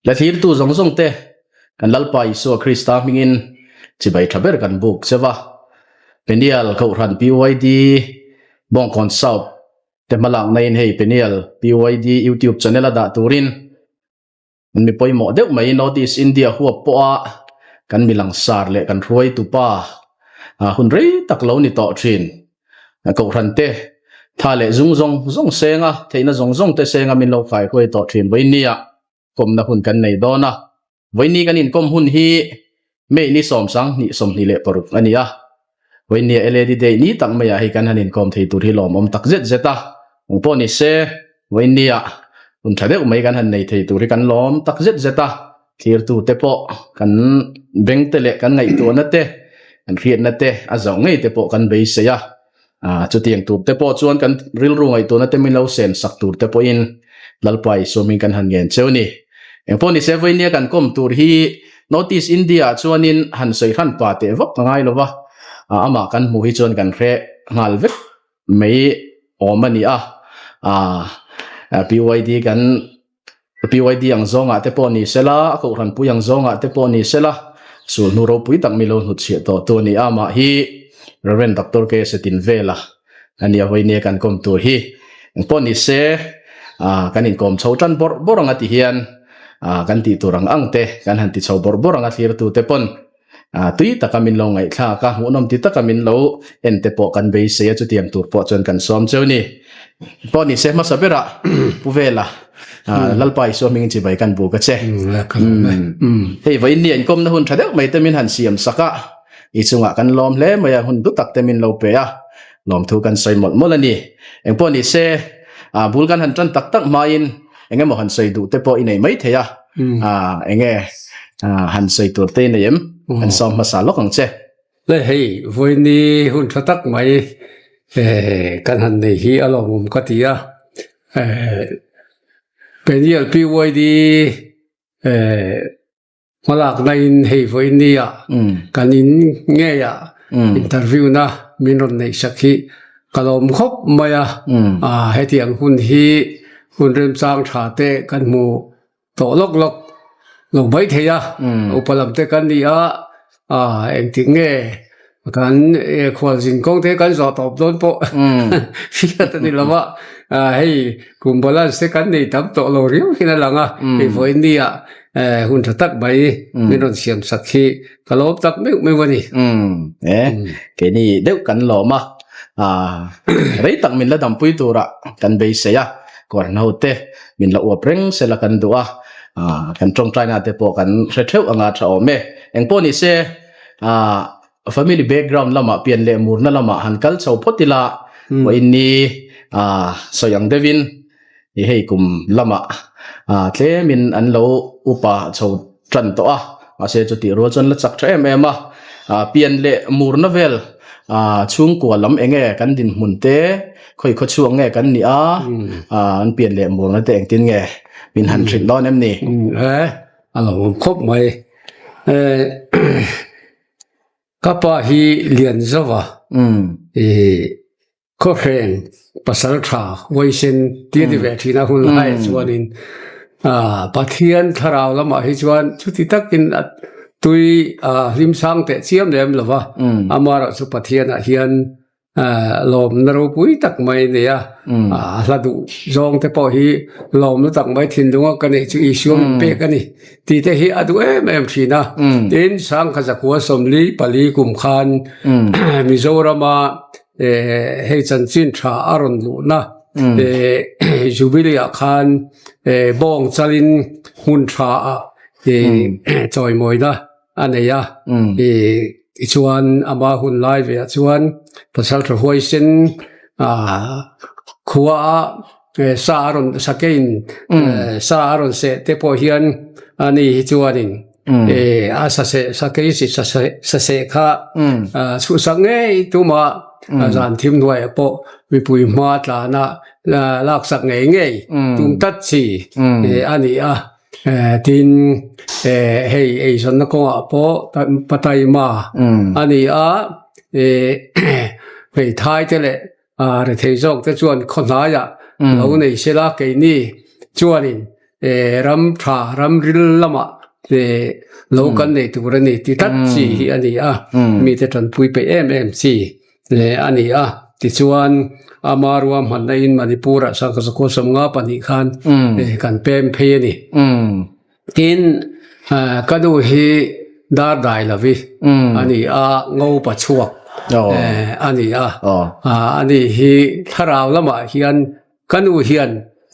La thlirtu zawng zawng te kan Lalpa Isua Krista hmingin chibai tha ber kan buk che va. Peniel Kohhran PYD Bawngkawn South te hmalakna in hei Peniel PYD YouTube channel a dah turin An mi pawimawh deuh mai North East India huap pawha kan mi langsar leh kan hruaitupa hun rei tak lo ni tawh thin. Kohhran te tha leh zung zawng zawng senga theihna zawng zawng te senga min lo kai huai tawh thin vawinia kawmna hun kan nei dawn a. Vawiini kan inkawm hun hi May ni sawmsang hnih 26 a ni a. Vawinia LAD Day ni tak maiah hei kan han inkawm thei tur hi lawmawm tak zet zet a. Eng pawh ni se, vawinia hun tha deuh mai kan han nei thei tur hi kan lawm tak zet zet a. Thlirtute pawh kan bengte leh kan ngaihtuahna te, kan hriatna te a zauh ngei te pawh kan beisei a. Chutiang tur te pawh chuan kan rilru ngaihtuahna te min lo sen sak tur te pawhin Lalpa Isua hming kan han ngen cheu ni. Engpawh nise vawinia kan kawm tur hi North East India ah chuanin han sawi hran pa teh vak ka ngai lova, amah kan hmuh hi chuan kan hre nghal vek mai awm a ni a. PYD kan PYD ang zawngah te pawh ni sela, a kohhranpui ang zawngah te pawh ni sela, sulhnu ropui tak mi lo hnutchhiah tawh tu a ni a, amah hi Rev. Doctor K. Setinvela a nia vawinia kan kawm tur hi. Engpawh ni se, kan inkawm chho tan bawrh bawrh anga ti hian kan tih tur ang ang te kan han ti chho bawrh bawrh anga thlirtute pawn Tui taka min lo ngaihthlak a, hmuhnawm ti taka min lo en te pawh kan beisei a, chutiang tur pawh chuan kan sawm cheu ni. Pawh ni se hmasa berah Pu Vela, Lalpa Isua hmingin chibai kan buk a che. Hei vawiin ni a inkawmna hun tha deuh mai te min han siam sak a, i chungah kan lawm hle mai a, hun hlu tak te min lo pe a, lawmthu kan sawi mawlh mawlh a ni. Engpawh ni se, bul kan han tan tak tak hmain eng emaw han sawi duh te pawh i nei mai thei a. Enge han sawi tur te i nei em? Kan sawm hmasa lawk ang che. Le hei, vawiini hun tha tak mai kan han nei hi a lawmawm ka ti a. Peniel PYD Hmalakna in hei vawiin ah kan in ngei ah interview na min rawn neih sak hi ka lawm khawp mai a, hetiang hun hi hun remchang tha te kan hmu tawh lawk lawk lo mai thei a, upa lam te kan ni a, engtik nge Kan khualzin kawng te kan zawh tawp dawn pawh hriat a ni lo a, hei kum balance te kan nei tam tawh lo riau hian a lang a, hei vawiin ni ah hun tha tak mai min rawn siam sak hi ka lawm tak meuh meuh a ni. E, keini deuh kan lawm a, rei tak min la dampui tura kan beisei a, kawrhno te min la uap reng sela kan duh a, kan tawngtaina te pawh kan hre theuh anga tha awm e. Engpawh ni se. Family background lamah pian leh murna lamah han kal chho phawt ila vawiin ni sawi ang deuhin i hei kum lamah tlemin an lo upa chho tan tawh a, mahse chutih rual chuan la chak tha em em a, pian leh murna vel chhungkua lam eng nge kan dinhmun te khawi khaw chhuak nge kan nih a, an pian leh murna te engtin nge min han hrilh dawn em ni? A lo awm khawp mai. Ka pa hi lian zauh a, khawhreng pasal tha huaisen tia ti ve thin a hun lai chuanin Pathian thlarau lamah hi chuan chuti takin a tui hlim sang teh chiam lem lo va, amaherawhchu Pathianah hian Lawmna ropui tak mai a nei a, a hla duh zawng te pawh hi lawmna tak mai thinlunga ka neih chu Isua min pek a ni tih te hi a duh em em thin a. Tin, Sangkha Zakua 44 kum khan Mizorama hei chanchin tha a rawn luhna Jubilee ah khan bawng chalin hmun tha ah chawimawina a nei a, tichuan ama hun lai ve ah chuan pasaltha huaisen khua a sa a rawn sakein sa a rawn seh te pawh hian ani hi chuanin a sa seh sakei si sa seh kha chhuhsak ngei tuma zan thim hnuaiah pawh mipui hma tlana laksak ngei ngei tum tlat chi a ni a. Tin, hei eizawnna kawngah pawh Pataima a ni a, hmeithai te leh rethei zawk te chuan khaw hnaiah lo nei sela keini chuanin. ram tha ram ril lamah lo kan nei tur a ni ti tlat chi hi a ni a, mite tanpui peih em em chi a ni a. Tichuan ama ruahmanna in Manipur-ah Sangkhaw 25 khan kan pem phei a ni. Tin, ka nu hi dar dai lovi a ni a, ngopa chhuak a ni a. A ni hi thlarau lamah hian ka nu hian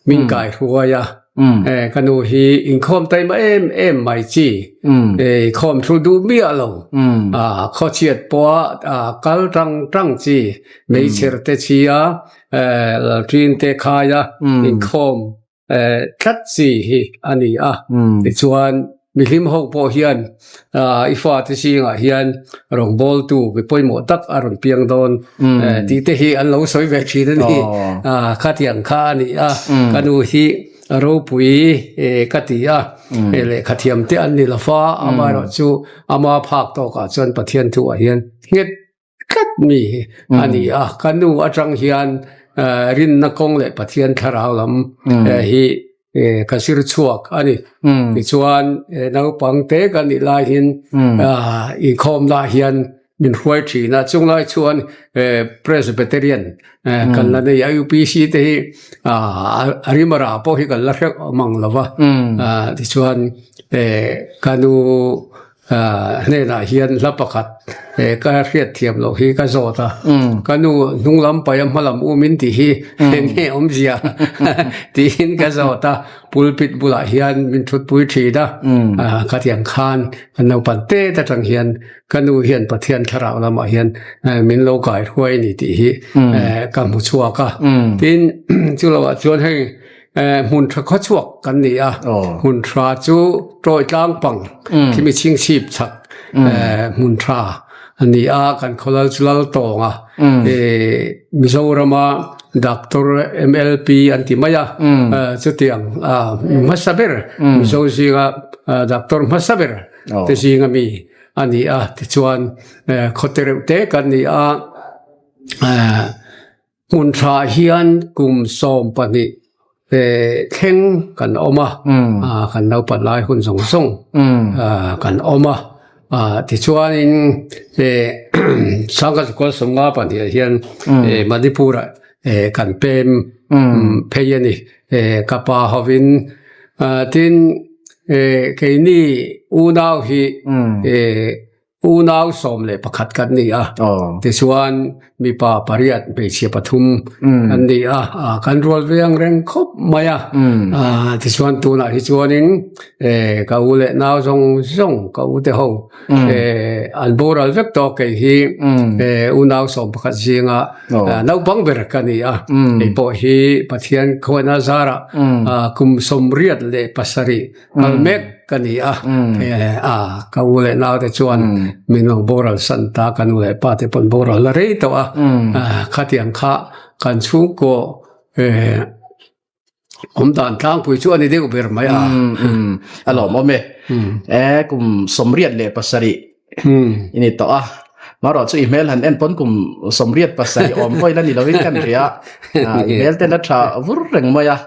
min kai hruai a. Ka nu hi inkhawm taima em em mai chi, inkhawm thu duh miah lo, khawchhiat pawha kal tang tang chi, meichher te chhia, lalṭin te khaia inkhawm tlat chi hi a ni a. Tichuan, mihlim ho pawh hian i fate zingah hian rawngbawltu mi pawimawh tak a rawn piang dawn tih te hi an lo sawi ve thin a ni. Khatiang kha a ni a, ka nu hi ropui ka ti a, lehkha thiam te an ni lo fa, amaherawhchu ama phak tawkah chuan Pathian thuah hian nghet tlat mi hi a ni a, ka nu atang hian rinna kawng leh Pathian thlarau lam hi ka zir chhuak a ni. Tichuan naupang te ka nih lai hin inkhawmna hian min hruai thin a, chung lai chuan Presbyterian kan la nei a, UPC te hi a rimara pawh hi kan la hreuh mang lo va, tichuan ka nu Hnenah hian hla pakhat ka hriat thiam loh hi ka zawt a, ka nu hnung lam paih a hma lam um in tih hi eng nge awmzia tiin ka zawt a, pulpit bulah hian min thutpui thin a, khatiang khan kan naupan tet atang hian ka nu hian Pathian thlarau lamah hian min lo kai hruai a ni tih hi ka hmu chhuak a, tin chu lohah chuan hei Hmun tha khaw chhuak kan ni a, hmun tha chu tawi tlang pang khimi chhingchhip chak hmun tha a ni a, kan khaw lal chu lal tawng a, Mizorama Doctor MLP an ti mai a, chutiang hmasa ber Mizo zinga Doctor hmasa ber te zinga mi a ni a, tichuan khaw te reuh te kan ni a. Hmun tha hian kum 12 thleng kan awm a, kan naupan lai hun zawng zawng kan awm a. Tichuanin Sangha Zukawlh 52 ah hian Manipur-ah kan pem phei a ni. Ka pa hovin tin keini unau hi Unau 11 kan ni a, tichuan mipa pariat hmeichhia pathum kan ni a, kan rual ve ang reng khawp mai a. Tichuan tunah hi chuanin ka u leh nau zawng zawng ka u te ho an boral vek tawh kei hi unau 11 zinga naupang ber ka ni a. Hei pawh hi Pathian khawngaihna zarah kum 87 Kal mek ka ni a, a ka u leh nau te chuan min lo boral san ta, ka nu leh pa te pawn boral la rei tawh a, khatiang kha kan chhungkaw awm dan tlangpui chu a ni deuh ber mai a. A lawmawm e. E kum 87 i ni tawh a, marawh chu i hmel han en pawn kum 87 awm pawh ila ni lovin kan hria a, i hmel ten a tha vur reng mai a,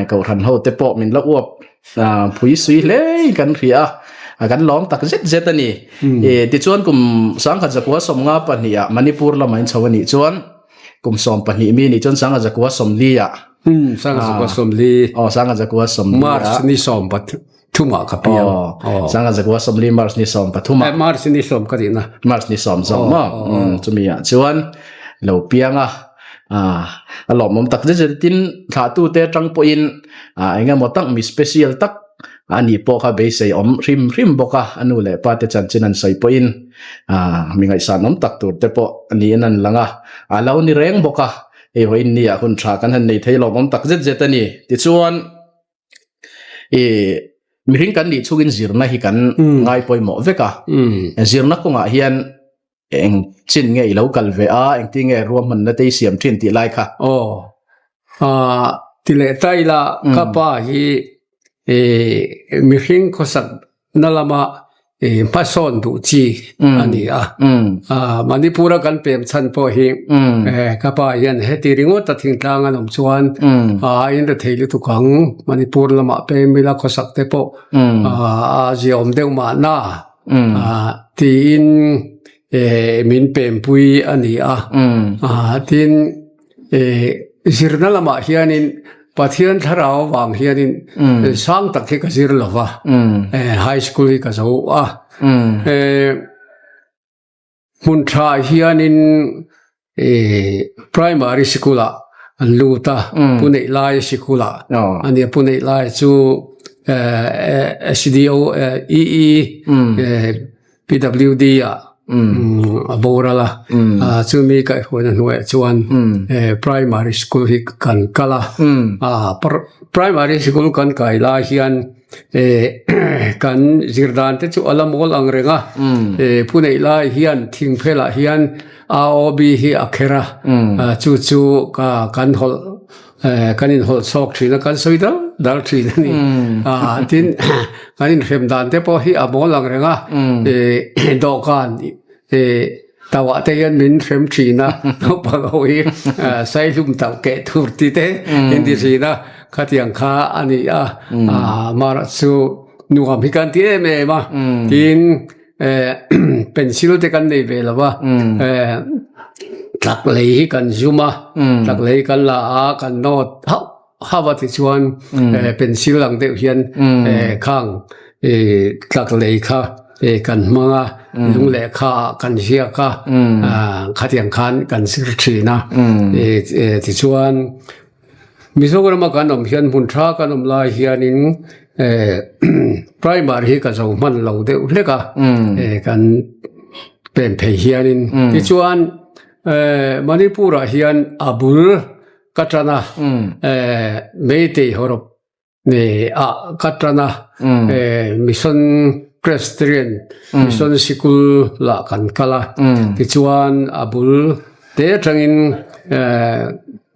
kohhran ho te pawh min la uap phui sui hle in kan hria a, kan lawm tak zet zet a ni. Tichuan kum 1952 ah Manipur lamah in chho a nih chuan kum 12 mi nih chuan 1940 ah 1940 aw 1940 March ni sawm Thumah ka piang. Aw. Sanga zakua 40 March ni 13 ah. March ni sawm ka tihna. March ni sawm zawk maw. Chumi ah chuan lo piang a. A lawmawm tak zet zet tin thlahtu te atang pawhin eng emaw tak mi special tak a nih pawh kha beisei awm hrim hrim bawk a. A nu leh pa te chanchin an sawi pawhin mi ngaihsanawm tak tur te pawh niin an lang a. A lo ni reng bawk a. Hei vawiin ni ah hun tha kan han nei thei lawmawm tak zet zet a ni. Tichuan. I mihring kan nih chungin zirna hi kan ngai pawimawh vek a. Zirna kawngah hian eng chin nge i lo kal ve a, engtin nge ruahmanna te i siam thin tih lai kha. Aw, ti leh ta ila ka pa hi mihring khawsak na lama. hmasawn duh chi a ni a. Manipur-a kan pem chhan pawh hi ka pa hian heti ringawt a thingtlang an awm chuan a inrethei lutuk ang. Manipur lamah pem ila khawsak te pawh a ziaawm deuh mahna tiin min pempui a ni a. Tin, Zirna lamah hianin Pathian thlarau avang hianin sang tak hi ka zir lo va, high school hi ka zo a. Hmun tha hianin primary sikul ah an lut a, Pu Neihlai sikul ah a nia, Pu Neihlai chu SDO EE PWD ah a boral a, chumi kaihhuaina hnuaiah chuan primary school hi kan kal a, primary school kan kai lai hian kan zir dan te chu a la mawl ang reng a, pu neih lai hian thingphel ah hian AOB hi a kher a, chu chu kan hawlh Kan inhawlh chhawk thin a, kan sawi dal dal thin a ni. Tin, kan inhrem dan te pawh hi a mawl ang reng a, dawhkan tauah te hian min hrem thin a, naupang ho hi saihlum tauh keh tur ti te in ti thin a, khatiang kha a ni a, amaherawhchu chu nuam hi kan ti em em a, tin, Pencil te kan nei ve lo va, tlak lei hi kan zum a, tlak lei kan la a, kan nawt hauh hauh a tichuan pencil ang deuh hian khang tlak lei kha kan hmang a, lung lehkha ah kan ziak a, khatiang khan kan zir thin a, tichuan Mizorama kan awm hian hmun tha kan awm lai hianin primary hi ka zo hman lo deuh hlek a kan pen phei hianin tichuan Manipur ah hian a bul ka tan a Meitei hawrawp ah ka tan a Mission Presbyterian Mission Sikul lah kan kal a tichuan a bul te atangin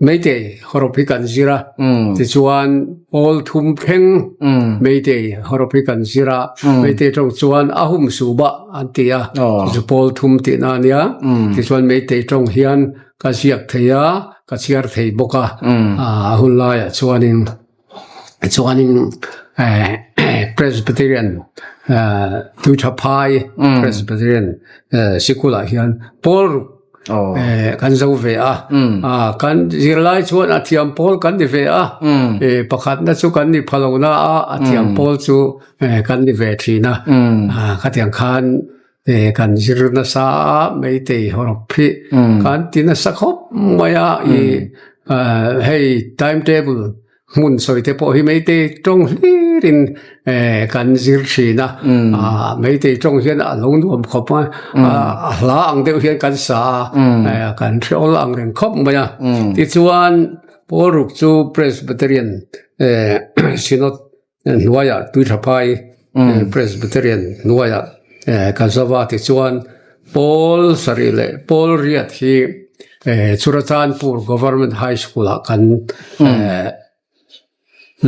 Meitei hawrawp hi kan zir a tichuan pawl thum thleng Meitei hawrawp hi kan zir a Meitei tawng chuan a hum suh bah an ti a chu pawl thum tihna a nia tichuan Meitei tawng hian ka ziak thei a ka chhiar thei bawk a a hun laiah chuanin chuanin Presbyterian Tuithaphai Presbyterian sikulah hian pawl ruk kan zo ve a kan zirlai chuan a thiam pawl kan ni ve a pakhatna chu kan ni pha lo na a a thiam pawl chu kan ni ve thin a khatiang khan Kan zir nasa a Meitei hawrawp hi kan ti nasa khawp mai a i hei time table hmun sawi te pawh hi Meitei tawng hlirin kan zir thin a Meitei tawng hian a lo nuam khawp a a hla ang deuh hian kan sa a kan hre awl ang reng khawp mai a tichuan Pawl ruk chu Presbyterian Synod hnuaiah Tuithaphai Presbyterian hnuaiah ka zava tichuan Pawl sarih leh Pawl riat hi Churachandpur Government High School ah kan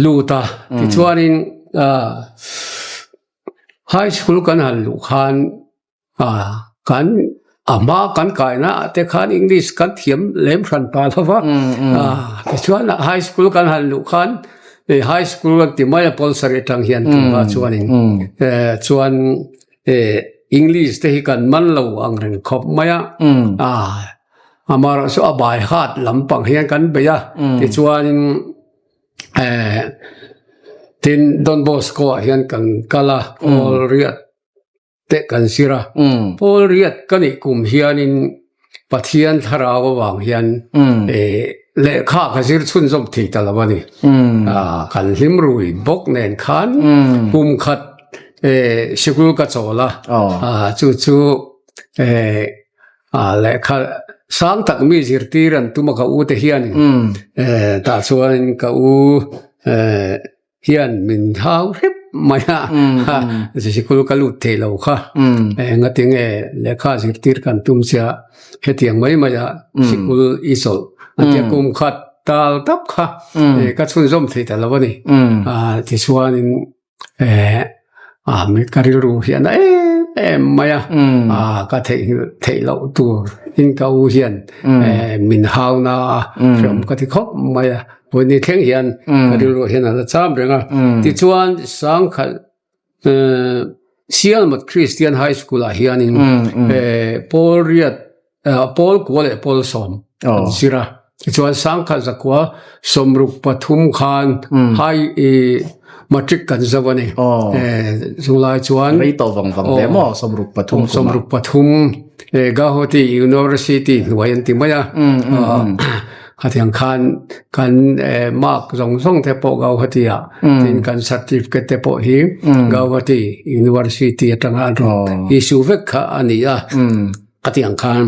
lut a tichuanin High School kan han luh khan Kan a hma kan kaina ah te khan English kan thiam lem hran pa lo va. Tichuan high school kan han luh khan high school kan ti mai a pawl sarih atang hian tunah chuanin chuan English te hi kan man lo ang reng khawp mai a. Amaherawhchu a by heart lampang hian kan bei a. Tichuanin tin Don Bosco ah hian kan kal a, pawl riat te kan zir a. Pawl riat ka nih kum hianin Pathian thlarau avang hian lehkha ka zir chhunzawm thei ta lo a ni. Kan hlim rui bawk nen khan kum khat sikul ka chawl a, chu chu lehkha sang tak mi zirtir an tum a ka u te hianin tah chuan ka u hian min hau hrep mai a sikul ka lut thei lo kha engati nge lehkha zirtir kan tum sia hetiang mai mai a sikul i chawlh a tia kum khat tal tap kha ka chhunzawm thei ta lo a ni tichuanin ka rilru hian a em. em mai a, ka theihnghilh theih loh tur in ka u hian min hau na a, hreawm ka ti khawp mai a, vawiin ni thleng hian ka rilru hian a la cham reng a. Tichuan Sangkhat Sialmat Christian High School ah hianin pawl riat pawl kua leh pawl sawm an zir a. Tichuan Sangkhat zakua 63 khan high matric kan zo a ni. Chulai chuan Rei tawh vang vang hle maw 63 kuma. 63 Gauhati University hnuai an ti mai a. Khatiang khan kan mark zawng zawng te pawh Gauhati ah tin kan certificate te pawh hi Gauhati University atanga an rawn issue vek kha a ni a. Khatiang khan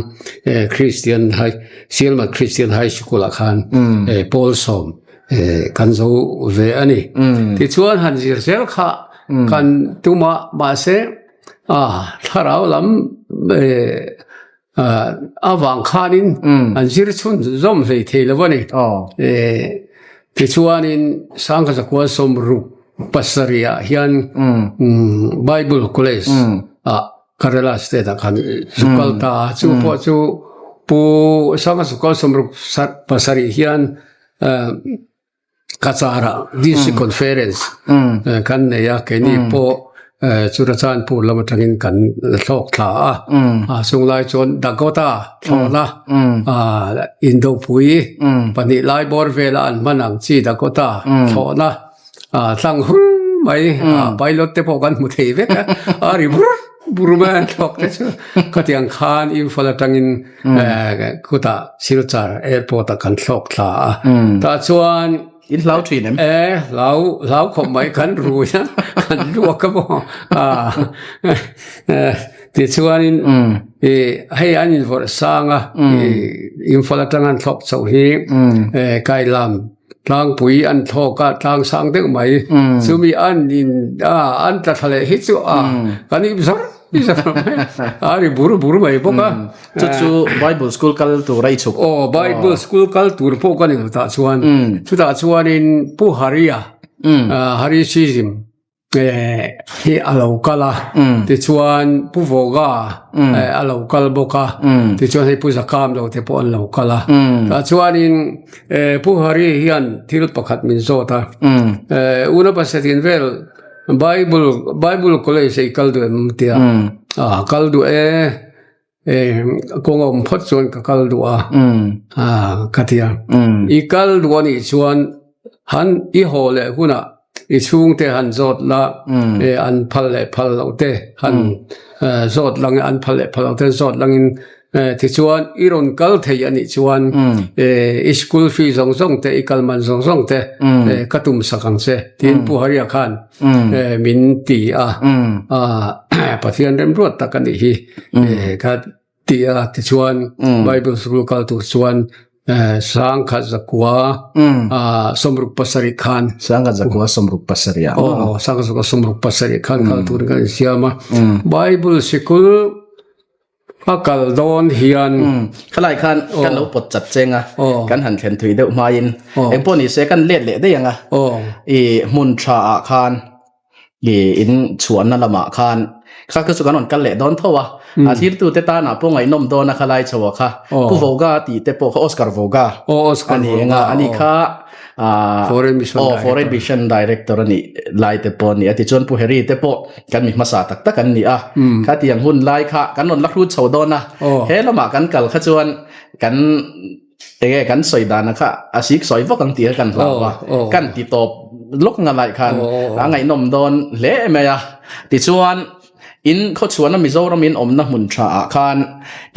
Christian High Sialmat Christian High School ah khan pawl sawm kan zo ve a ni. Tichuan han zir zel kha kan tum a mahse thlarau lam avang khanin an zir chhun zawm hlei thei lo a ni. Tichuanin Sangha Zakua 67 ah hian Bible College ah Kerala state ah khan zu kal ta a, chu pawh chu Pu Sangha Zakua 67 hian Kachar-ah DC Conference kan nei a, keini pawh Churachandpur lam atangin kan la thlawk thla a, chung lai chuan Dakota thlawhna Indopui pahnih lai bawr vela an hman ang chi Dakota thlawhna tlang hur mai pilot te pawh kan hmu thei vek a, a ri bur bur mai an thlawk te chu khatiang khan Imphal atangin Khutah Silchar airport ah kan thlawk thla a, tah chuan In hlau thin em? E, hlau, hlau khawp mai kan rui a, kan luak a maw. Tichuanin hei an invawrh sang a, Imphal atang an thlawk chhoh hi Kailam tlangpui an thlawk a, tlang sang deuh mai. Chumi an in an tla thla leh hi chu a kan ip zawr zawr mai a, ri bur bur mai bawk a. Chu chu Bible school kal tur a i chhuk. Aw, Bible school kal tur pawh ka ni lo tah chuan. Chutah chuanin Pu Haria, Hari Sizim hi a lo kal a, tichuan Pu Voga a lo kal bawk a, tichuan hei Pu Zakam lo te pawh an lo kal a. Tah chuanin Pu Hari hian thil pakhat min zawt a, Una Pasatin vel Bible Bible College i kal duh em tia, a kal duh e. Kawng a awm phawt chuan ka kal duh a, ka ti a. I kal duh a nih chuan han i haw leh hunah i chhungte han zawt la, an phal leh phal loh te han zawt lang an phal leh phal loh te zawt langin tichuan i rawn kal thei a nih chuan i school fee zawng zawng te i kal man zawng zawng te ka tum sak ang che tiin Pu Haria khan min ti a, Pathian remruat tak a nih hi. Ka ti a tichuan Bible School kal tur chuan 1967 khan 1967 ah aw 1967 khan kal tur kan insiam a Bible Sikul a kal dawn hian khalai khan kan lo pawt chat cheng a kan han thlen thui deuh hmain engpawh ni se kan let leh daih ang a i hmun tha ah khan I in chhuahna lamah khan kha kha chu kan rawn kal leh dawn tho a, a thirtute tanah pawh ngaihnawm dawn a khalai chho a kha Pu Voga tih te pawh kha Oscar Voga a ni eng a, ani kha aw Foreign Mission Director a nih lai te pawh a ni a, tichuan Pu Harry te pawh kan mi hmasa tak tak an ni a, khatiang hun lai kha kan rawn la hrut chho dawn a, he lamah kan kal kha chuan kan Enge kan sawi dana kha a sik sawi vak ang tih kha kan hlau a, kan ti tawp lawk nga lai khan a ngaihnawm dawn hle mai a. Tichuan in khawchhuahna Mizoram in awmna hmun tha ah khan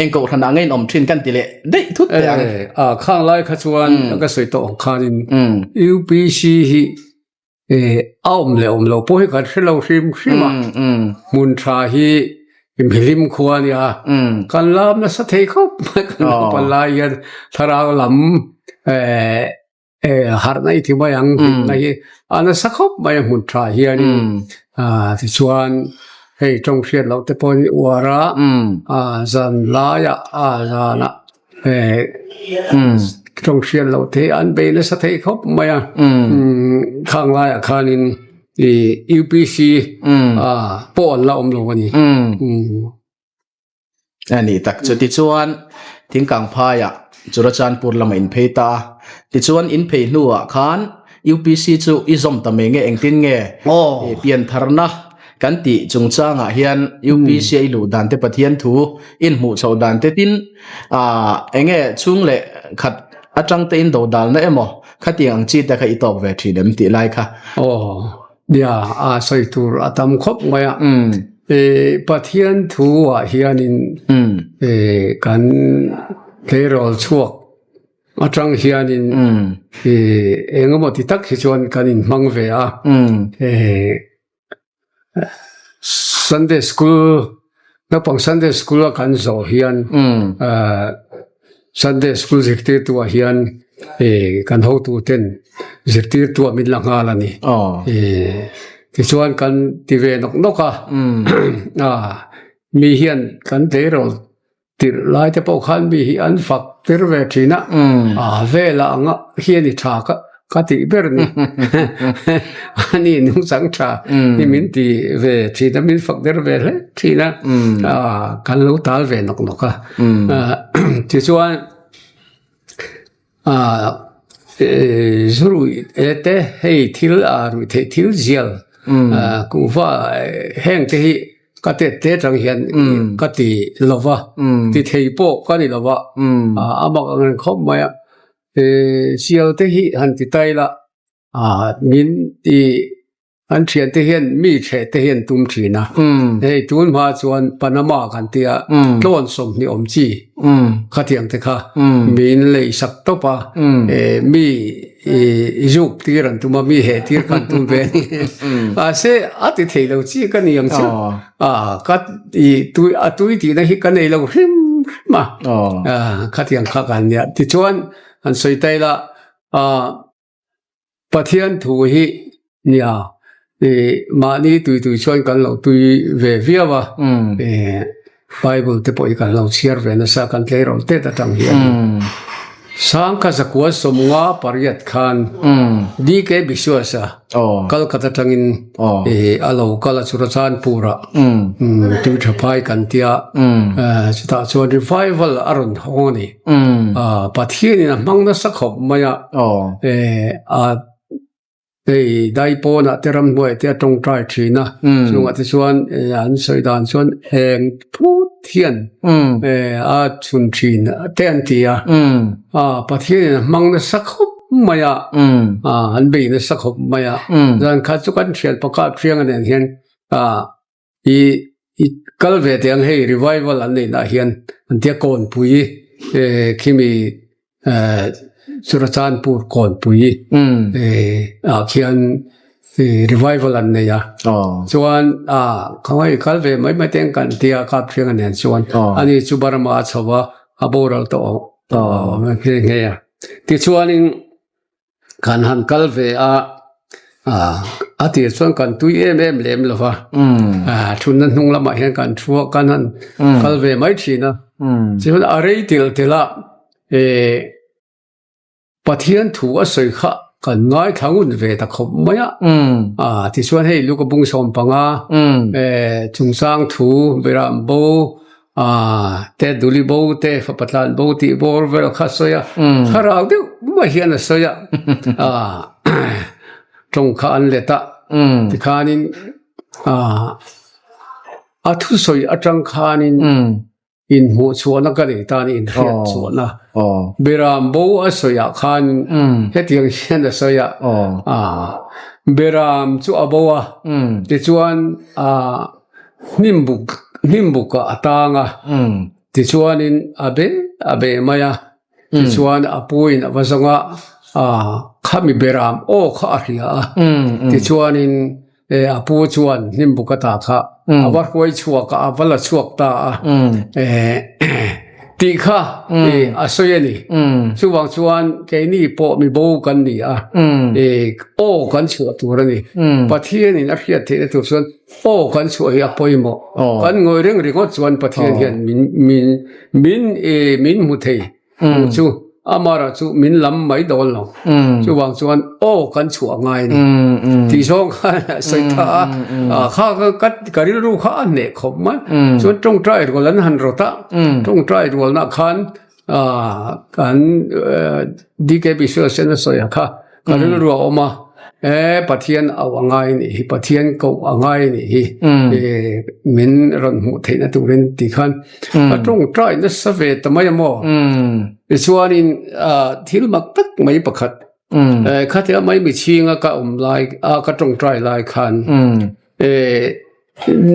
eng kohhran ah nge in awm thin kan ti leh daih thut teh ang. A khang lai kha chuan ka sawi tawh ang khanin UPC hi A awm leh awm lo pawh hi kan hre lo hrim hrim a, hmun tha hi mihlim khua a nia, kan lam nasa thei khawp mai kan naupan lai hian thlarau lam harhna i ti mai ang hlimna hi a nasa khawp mai a hmun tha hianin tichuan hei tawng hriat loh te pawh hi uar a zan laiah zanah Tawng hriat loh te an bei nasa thei khawp mai a, khang laiah khanin. UPC pawh an la awm lo a ni. A ni tak chu tichuan thingkang phaiah Churachandpur lamah in phei ta a, tichuan in phei hnuah khan UPC chu i zawm ta mai nge engtin nge piantharna kan tih chungchangah hian UPC a i luh dan te Pathian thu in hmuh chhoh dan te tin enge chhung leh khat atang te in do dalna emaw khatiang ang chi te kha i tawk ve thin em tih lai kha. Aw nia a sawi tur a tam khawp mai a. Pathian thu ah hianin kan tleirawl chhuak atang hianin engemaw ti tak hi chuan kan inhmang ve a. Sunday school naupang Sunday school a kan zawh hian Sunday school zirtirtu ah hian kan hotu ten zirtirtu ah min la nghal a ni. Tichuan kan ti ve nawk nawk a, mi hian kan tleirawl Tirh lai te pawh khan mi hi an fak tir ve thin a, a velah anga hian i tha ka ka tih ber ni. Ani nungchang tha hi min ti ve thin a, min fak der ve hle thin a, kan lo tal ve nawk nawk a. Tichuan Zu ruih te hei thil ruih theih thil zial kuhva heng te hi ka tet te atang hian ka ti lo va, ti thei pawh ka ni lo va, a mak ang reng khawp mai a, zial te hi han ti tai la min ti. An thiante hian mi chhe te hian tum thin a. Hei tun hma chuan Panama kan tia tlawn sawmhnih awm chi khatiang te kha min lei sak tawp a. Mi zuk tir an tum a, mi heh tir kha an tum ve a ni. Mahse a ti thei lo chi ka ni ang chu. Ka tui a tui tihna hi ka nei lo hrim hrim a. Khatiang kha kan nia. Tichuan han sawi ta ila Pathian thu hi nia mahni tui tui chuan kan lo tui ve viau a, Bible te pawh hi kan lo chhiar ve nasa kan tleirawl tet atang hian. Sangkha zakua sawmnga pariat khan DK Biswas-a Calcutta atangin a lo kal a Churachandpur-ah tui tha phai kan tia chutah chuan revival a rawn hawng a ni. Pathianin a hmang nasa khawp mai a, a hei daipawnah te ramhnuaiah te a tawngtai thin a, chungah te chuan an sawi dan chuan eng phut hian a chhun thin te an ti a, Pathianin a hmang nasa khawp mai a, an bei nasa khawp mai a, zan khat chu kan thian pakhat hrianga nen hian I i kal ve teh ang hei revival an neih nah hian an tia kawnpui khimi Churachandpur kawnpui ah khian revival an nei a chuan khawngaih kal ve mai mai teng kan tia kap thiang a nen chuan ani chu Burma a chho a a boral tawh nghe nghe a tichuanin Kan han kal ve a, a tir chuan kan tui em em lem lo va, thunna hnung lamah hian kan thu a, kan han kal ve mai thin a. Chuan a rei tel tel a, Pathian thu a sawi kha kan ngaithla ngun ve ta khawp mai a. Tichuan hei Luka bung sawmpanga chungchang thu Beram bo te duli bo te fapa tlan bo tih bawr vel kha a sawi a, thlarau deuh mai hian a sawi a, tawng kha an let a, tikhanin a thusawi atang khanin inhmuh chhuahna ka nei ta a ni, inhriat chhuahna Beram bo a sawi ah khan hetiang hian a sawi a, Beram chu a bo a, tichuan Hnimbuk hnimbukah a tang a, tichuanin a be a be mai a, tichuan a puin a va zawng a, khami beram aw kha a hria a, tichuanin a pu chuan hnimbuk ata kha a va hruai chhuak a, a va la chhuak ta a, tih kha a sawi a ni. Chuvang chuan keini pawh mi bo kan ni a, aw kan chhuah tur a ni. Pathianin a hriat theihna tur chuan Aw kan chhuah hi a pawimawh. Kan ngawi reng ringawt chuan Pathian hian min min min min hmu thei hmuh chu Amara chu min lam mai dawn lo. Chuvang chuan aw kan chhuah ngai a ni. Tih zawng khan a sawi ta a. Kha ka ka rilru kha a hneh khawp mai. Chuan tawngtai rual an han rawt a. Tawngtai rualna khan kan DK Biswas hian a sawi a kha ka rilru a awm a. E Pathian auh a ngai a nih hi, Pathian koh a ngai a nih hi. Min rawn hmuh theihna turin tih khan a tawngtai nasa ve ta mai a maw. Tichuanin thil mak tak mai pakhat khatia mai mi chhinga ka awm lai a ka tawngtai lai khan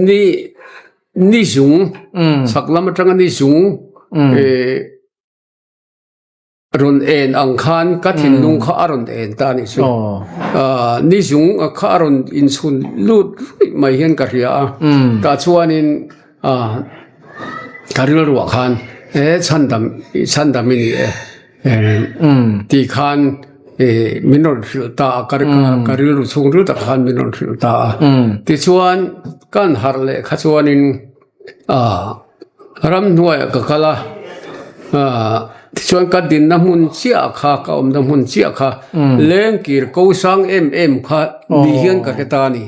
ni ni zung chhak lam atanga ni zung rawn en ang khan ka thinlung kha a rawn en ta a nih chu. Ni zung kha a rawn inchhun lut ruih mai hian ka hria a. Tah chuanin ka rilruah khan he chhandam chhandam i ni e tih khan min rawn hrilh ta a, ka rilru chhungril tak khan min rawn hrilh ta a. Tichuan kan harh leh kha chuanin Ramhnuaiah ka kal a, tichuan ka dinna hmun chiah kha, ka awmna hmun chiah kha lengkir ko sang em em kha ni hian ka hre ta a ni.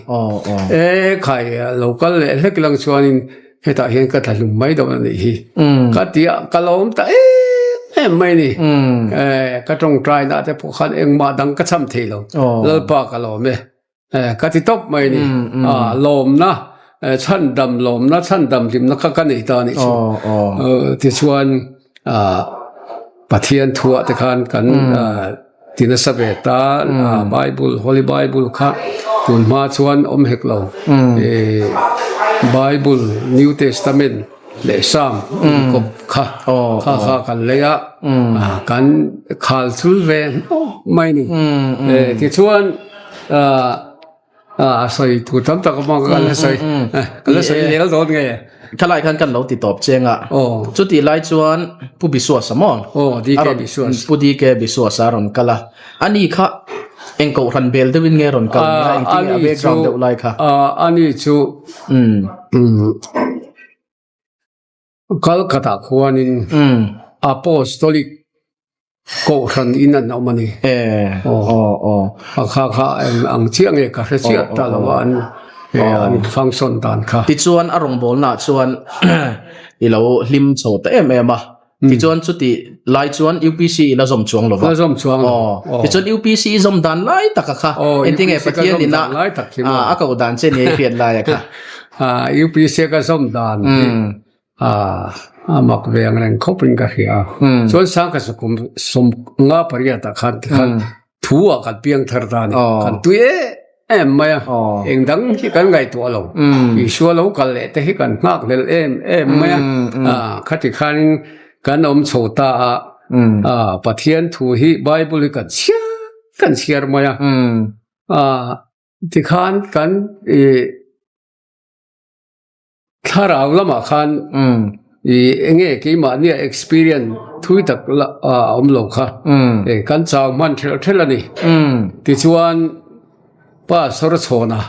E khai lo kal leh hlek lang chuanin hetah hian ka tla hlum mai dawn a nih hi. Ka ti a, ka lo awm ta em em mai a ni. E ka tawngtaina te pawh khan engmah dang ka cham thei lo, Lalpa ka lawm e. Ka ti tawp mai a ni. Lawmna, chhandam lawmna, chhandam hlimna kha ka nei ta a nih chu. Tichuan Pathian thuah te khan kan ti nasa ve ta, Bible, Holy Bible kha tun hma chuan awm hek lo. Bible, New Testament leh Psalm inkawp kha kha kha kan lei a, kan khal chul ve hnawk mai a ni. Tichuan. A sawi tur tam tak awm a ka la sawi ka la sawi zel dawn nge. Thalai khan kan lo ti tawp cheng a. Chutih lai chuan Pu Biswas a maw? Aw DK Biswas. Pu DK Biswas a rawn kal a. Ani kha eng kohhran bel deuhin nge rawn kal nia engtin nge a background deuh lai kha? Ani chu Calcutta khuanin Apostolic Kohhran in an awm a ni. A kha kha eng ang chiah nge ka hre chiah ta lo a an an function dan kha. Tichuan a rawngbawlnaah chuan i lo hlim chho ta em em a. Tichuan chuti lai chuan UPC i la zawm chuang lo va. La zawm chuang lo. Tichuan UPC i zawm dan lai taka kha engtin nge Pathian ina a koh dan che nia i hriat laia kha. UPC ka zawm dan hi a mak ve ang reng khawp in ka hria a. Chuan Sangkasa kum 50 ah khan tikhan thu ah kan piang thar ta a ni. Kan tui em em mai a, eng dang hi kan ngaihtuah lo. Isua lo kal leh te hi kan nghak hlel em em mai a. Khati khanin kan awm chho ta a, Pathian thu hi Bible hi kan chhiar kan chhiar mai a. Tikhan kan ih thlarau lamah khan ih eng nge keimahnia experience thui tak la a awm lo kha eh kan chau hman thelh thelh a ni. Tichuan Pastor chhawna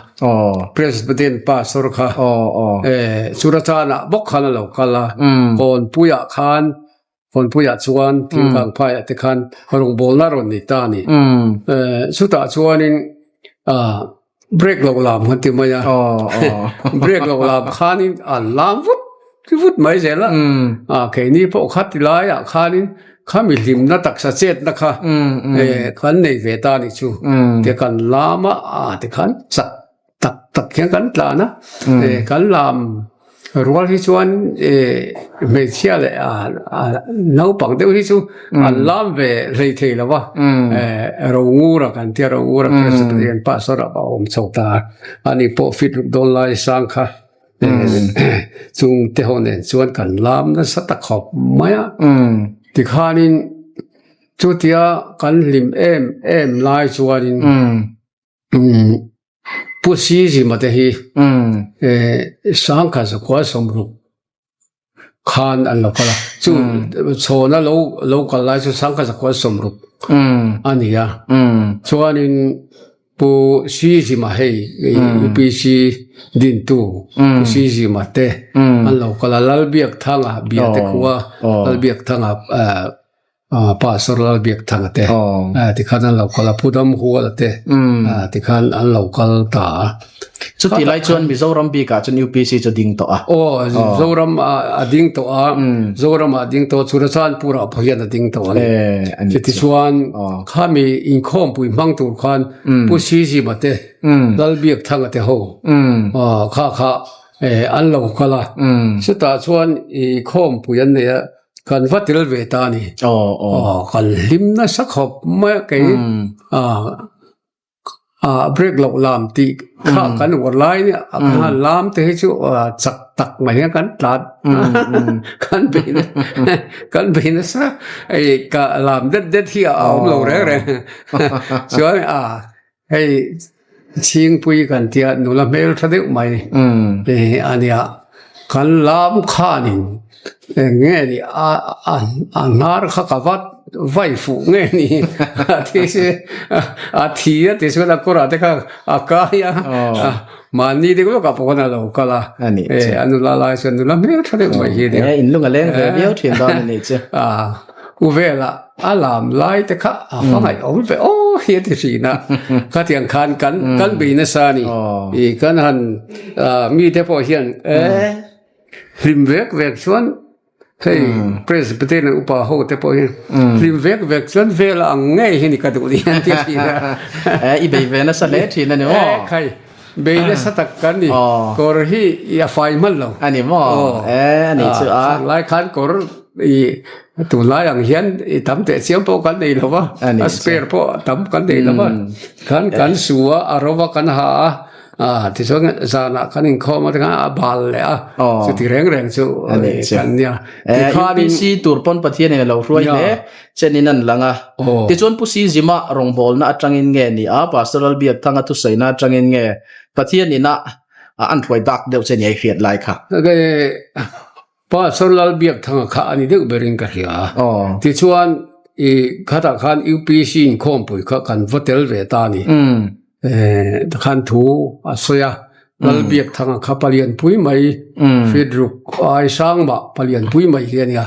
President Pastor kha eh Churachanah bawk khan a lo kal a, Kawnpuiah khan Kawnpuiah chuan thingkang phaiah te khan rawngbawlna rawn ni ta a ni. Chutah chuanin break loh lam kan ti mai a, break loh lam khanin an lam vut vut mai zel a. Keini pawh kha ti laiah khanin khami hlimna taksa chetna kha kan nei ve ta a nih chu. Ti kan lam a tikhan chak tak tak hian kan tlan a, kan lam rual hi chuan hmeichhia leh naupang deuh hi chu an lam ve hlei thei lo va, Rongura kan tia Rongura Presbyterian pastor a awm chho ta a, ani pawh fit ruk dawn lai sang kha chung te ho nen chuan kan lam nasa ta khawp mai a, tikhanin chutia kan hlim em em lai chuanin. Pu Sizima te hi Sangkhat zakhua sawmruk khan an lo kal a, chu chhawna lo lo kal lai chu Sangkhat zakhua sawmruk a ni a. Chuanin Pu Sizima hei UPC dintu Pu Sizima te an lo kal a, Lalbiakthanga Biate khua Lalbiakthanga. Pastor Lalbiakthanga te tikhan an lo kal a, Pu Damhuala te tikhan an lo kal ta a. Chuti lai chuan Mizoram bikah chuan UPC chu ding tawh a. Aw, Zoram a ding tawh a, Zoram ah ding tawh Churachandpur ah pawh hian a ding tawh a ni. Chutichuan khami inkhawmpui hmang tur khan Pu Sizima te, Lalbiakthanga te ho kha kha an lo kal a. Chutah chuan inkhawmpui an nei a. Kan va tel ve ta a ni. Aw, kan hlim nasa khawp mai a kei. Ah, break loh lam tih kha kan uar lai nia a kha lam te hi chu chak tak mai hian kan tlat kan bei na kan bei nasa hei ka lam det det hi a awm lo reng reng chuan a Hei Chhingpui kan tia nula hmel tha deuh mai a nia. Kan lam khanin eng nge ni a a a hnar kha ka vat vai fuh nge ni a thi se a thi a ti chuan a kawrah te kha a kai a mahni deuh lawkah pawh khan a lo kal a a nula lai chuan nula hmel tha deuh mai hi a nia. Inlung a leng ve viau thin dawn a nih chu. U velah a lam lai te kha a fa ngaih awm ve aw hi a ti thin a khatiang khan kan kan bei nasa a ni i kan han mi te pawh hian e hlim vek vek chuan hei Presbyterian upa ho te pawh hian hlim vek vek chuan vel ang ngei hi ni ka duh ni an ti thin a e i bei ve nasa hle thin a ni maw e khai bei nasa tak kan ni kawr hi a fai hman lo a ni maw e a ni chu a lai khan kawr I tunlai ang hian i tam teh chiam pawh kan nei lo va, a spare pawh tam kan nei lo va. Khan kan su a, a ro va kan ha a, ah tichuan zanah kan inkhawm a tikhan a bal leh a, chuti reng reng chu kan nia. Tikhanin UPC tur pawn Pathianin a lo hruai hle chenin an lang a. Tichuan Pu Sizima rawngbawlna atangin nge ni a, Pastor Lalbiakthanga thusaina atangin nge Pathianin a an hruai dak deuh che ni a i hriat lai kha? Pastor Lalbiakthanga kha a ni deuh berin ka hria a. Tichuan i khatah khan UPC inkhawmpui kha kan va tel ve ta a ni. Tikhan thu a sawi a, Lalbiakthanga kha palianpui mai, feet ruk ai sang mah palianpui mai hi a nia.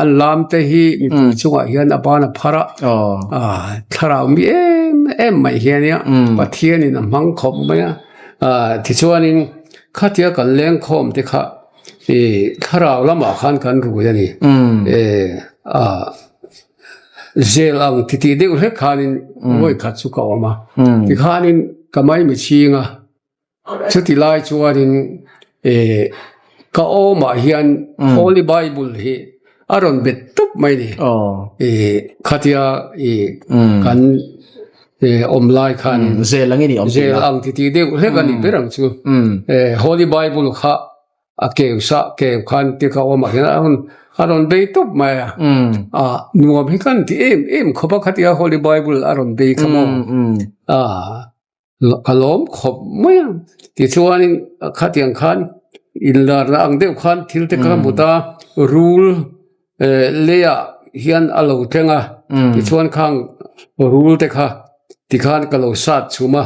An lam te hi mipui chungah hian a ban a phar a, thlarau mi em em mai hi a nia, Pathianin a hmang khawp mai a. Tichuanin Khatia kan lengkhawm te kha i thlarau lamah khan kan rui a ni. E a zel ang ti tih deuh hlek khanin vawi khat chu ka awm a. Tikhanin ka maimi chhing a, chuti lai chuanin e ka awmah hian Holy Bible hi a rawn bet tawp mai ni. I khatia i kan awm lai khan zel ang i ni awm zel ang ti ti deuh hlek a ni ber ang chu Holy Bible kha a keu sa keu khan ti ka awm ah hian a rawn a rawn bei tawp mai a a nuam hi kan ti em em khawp a khatia Holy Bible a rawn bei kha maw a Ka lawm khawp mai a, tichuanin khatiang khan inlarna ang deuh khan thil te kha hmu ta, rul leiah hian a lo thleng a, tichuan khang rul te kha tikhan ka lo sat chhum a,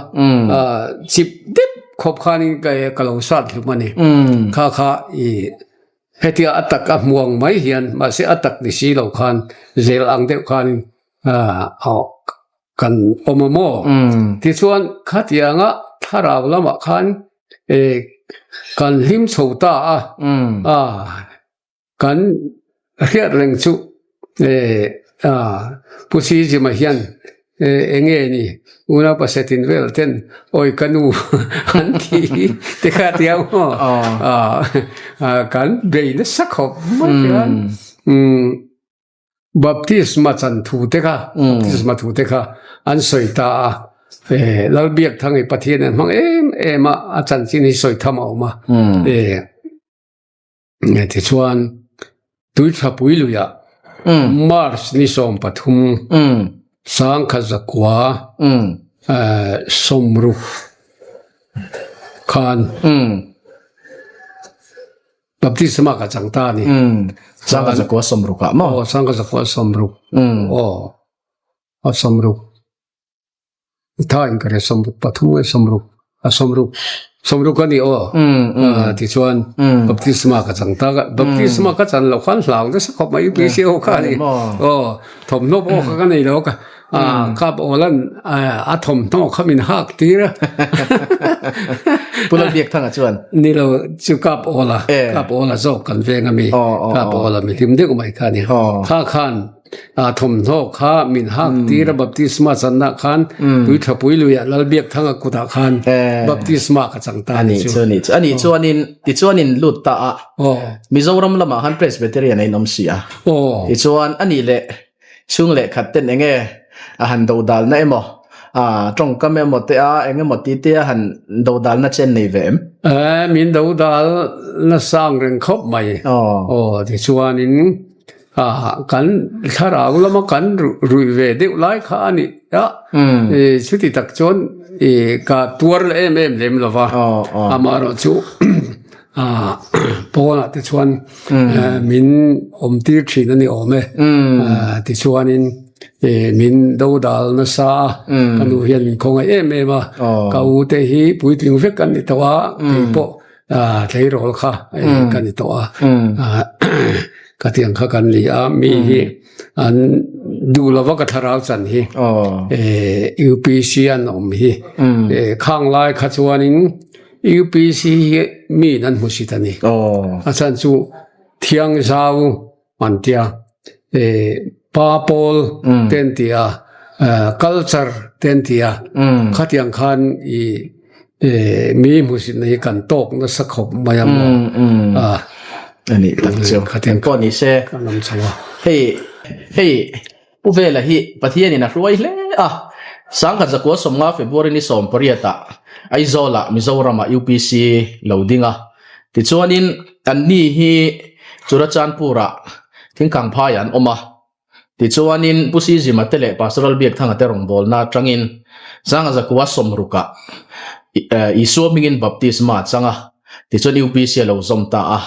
chip dep khawp khanin ka lo sat hlum a ni, kha kha i hetia a tak a hmuang mai hian mahse a tak ni si lo khan zel ang deuh khanin Kan awm a maw? Tichuan, khatianga thlarau lamah khan kan hlim chho ta a, kan hriat reng chu Pu Sijima hian eng nge ni unau pasetin vel ten awi ka nu an ti te kha tia maw? Kan bei nasa khawp mai hian. Baptisma chan thu te kha, baptisma thu te kha an sawi ta a. Lalbiakthang i Pathian an hmang em em a, a chanchin hi sawi tham a awm a. Tichuan, Tuithlapui luiah March ni 13, 1960 khan Baptisma ka chang ta a ni. Sangka zakua 60 ah maw? Aw, sangka zakua 60. Aw, a 60. Tha in ka hria 63 nge 60. A sawmruk sawmruk a ni aw. Tichuan baptisma ka chang ta baptisma ka chan loh khan hlau nasa khawp mai UPC ho kha a ni. Aw thawmhnaw pawh kha ka nei lo ka kap awlan a thawmhnaw kha min hak tir a. Pu Lalbiakthanga chuan. Ni lo chu kap awla kap awla zawk kan veng a mi kap awla mi hlim deuh mai kha a ni. Kha khan thawmhnaw kha min hak tir a baptisma channa khan tui thapui luiah Lalbiakthanga kutah khan baptisma ka chang ta a ni chu. Ani chu ani chuanin tichuanin lut ta a Mizoram lamah khan Presbyterian a inawm si a tichuan ani leh chhung leh khat ten enge a han dodalna emaw tawngkam emaw te a engemaw ti te a han dodalna chen nei ve em? Min dodal nasa ang reng khawp mai. Aw tichuanin kan thlarau lama kan ruih ve deuh lai kha a ni a chuti tak chuan ka tuar leh em em lem lo va amaherawhchu pawnah te chuan min awm tir thin a ni awm e tichuanin min dodal nasa a ka nu hian min khawngaih em em a ka u te hi puitling vek an ni tawh a keipawh tleirawl kha ka ni tawh a ka tiang kha kan ni a mi hi an duh lova ka thlarau chan hi UPC an awm hi khang lai kha chuanin UPC hi mi an hmu sit a ni a chhan chu thiang zau an tia pa pawl te an ti a culture te an ti a khatiang khan i mi hmuhsitna hi kan tawk nasa khawp mai a maw ani tak chu khatiang pawh ni se kan awm chho a hei hei Pu Vela hi Pathianin a hruai hle a Sangkhat zakua sawmnga February ni sawmpariatah Aizawlah Mizoramah UPC lo ding a. Tichuanin anni hi Churachandpur-ah Thingkangphaiah an awm a. Tichuanin Pu Sizima te leh Pastor Lalbiakthanga te rawngbawlna atangin Sangkhat zakua sawmrukah Isua hmingin baptisma a chang a. Tichuan UPC a lo zawm ta a.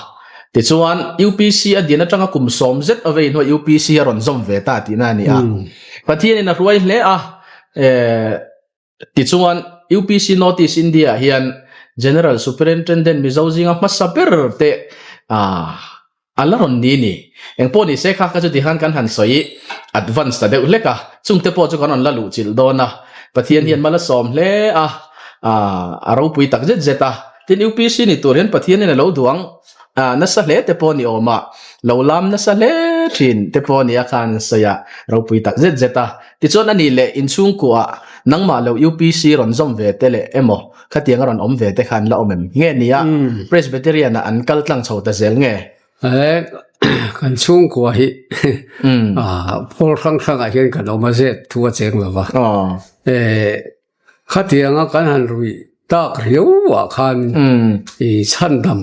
Tichuan UPC a din atanga kum sawm zet a vei hnuah UPC a rawn zawm ve ta tihna a ni a. Pathianin a hruai hle a. Tichuan UPC North East India ah hian General Superintendent Mizo zinga hmasa ber te A la rawn ni ni. Engpawh ni se kha kha chu tihan kan han sawi advance ta deuh hlek a, chungte pawh chu kan rawn la luh chilh dawn a, Pathian hian mal a sawm hle a, a ropui tak zet zet a. Tin UPC ni tur hian Pathianin a lo duang nasa hle te pawh ni awm a, lo lam nasa hle thin te pawh ni a khan sawi a ropui tak zet zet a. Tichuan a nih leh inchhungkuah nangmah lo UPC rawn zawm ve te leh emaw Khatiang a rawn awm ve te khan la awm em? Nge nia Presbyterian ah an kal tlang chho ta zel nge? He kan chhungkua hi pawl hrang hrang ah hian kan awm a zep thu a cheng lo va. Khatiang a kan han ruih tak riau ah khan i chhandam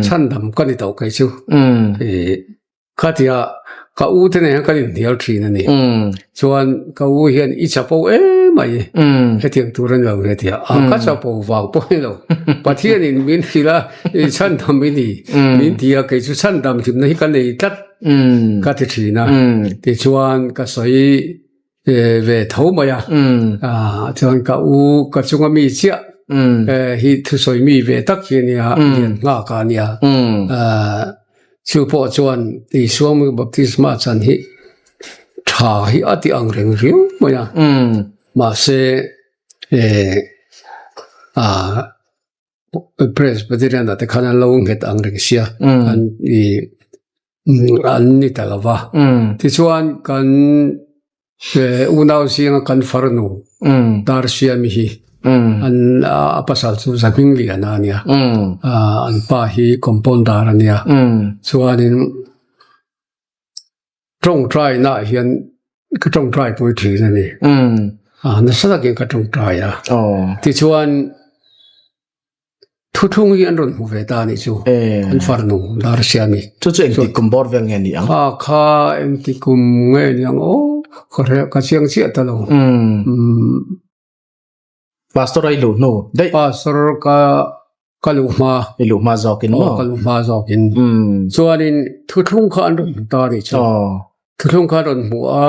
chhandam ka ni tawh kei chu. Khatia ka u te nen kan inhnial thin a ni. Chuan ka u hian i chapo em mai hetiang tur a ni lo hetia a ka chapo vang pawh a ni lo. Pathianin min hrilh a i chhandam i ni min ti a kei chu chhandam hlimna hi ka nei tlat ka ti thin a. Tichuan ka sawi ve tho mai a chuan ka u ka chunga mi chiah hi thusawi mi ve tak hi ania lian nghak a nia chu pawh chuan Isua baptisma chan hi tha hi a ti ang reng riau mai a mahse Presbyterian ah te khan an lo nghet ang reng sia an i an ni ta lo va tichuan kan unau zinga kan farnu Darsiami hi an a pasal chu Zahming Liana a nia an pa hi compounder a nia chuanin Tawngtai naah hian ka tawngtai pui thin a ni. Nasa takin ka tawngtai a. Tichuan thuthlung hi an rawn hmu ve ta a nih chu. An farnu Darsiami. Chu chu engtik kum bawr vel nge ni ang? Kha kha engtik kum nge ni ang aw ka hre ka chiang chiah ta lo. Pastor a i luh hnu daih. Pastor ka ka luh hma. I luh hma zawkin maw? Ka luh hma zawkin. Chuanin thuthlung kha an rawn hmu ta a nih chu. Thuthlung kha an rawn hmu a,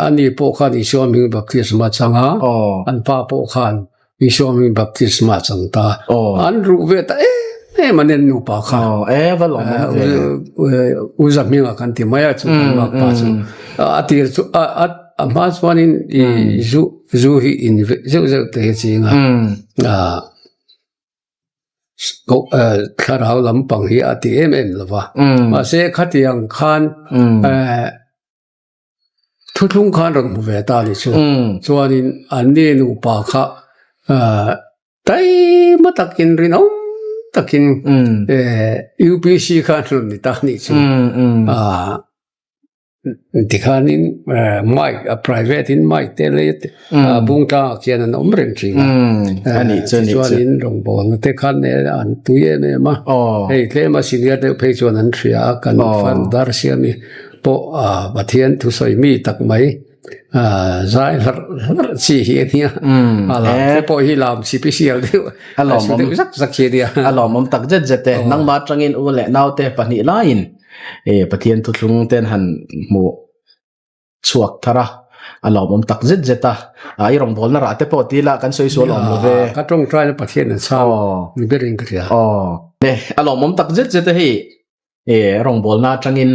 ani pawh khan Isua hming baptisma chang a, an pa pawh khan. Isua hming baptisma a chang ta. An ruh ve ta em em an en nupa kha. U za hmingah kan ti mai a chu kan bak pa chu. A tir chu a a hma chuanin i zu zu hi in zeuh zeuh te hi a ching a. Thlarau lampang hi a ti em em lo va. Mahse khatiang khan Thuthlung khan rawn hmu ve ta ni chu. Chuanin anni nupa kha taima takin rinawm takin UPC khan rawn ni ta ni chu. Tikhanin mic a private in mic te lei bung tlangah khian an awm reng thin a. Tichuanin rawngbawlna te khan an tui em em a. Hei tlema senior deuh phei chuan an hria a kan far siami. pawh Pathian thusawi mi tak mai zai hlarh hlarh chi hi a nia. A lam te pawh hi lam special deuh a lawmawm deuh zak zak hi a nia. A lawmawm tak zet zet e. Nangmah atangin u leh naute pahnih laiin Pathian thuthlung ten han hmuh chhuak thar a, a lawmawm tak zet zet a. I rawngbawlna rah te pawh ti ila kan sawi sual awm lo ve. Ka tawngtaina Pathian an chhang ni berin ka hria. A lawmawm tak zet zet e hei. E rawngbawlna atangin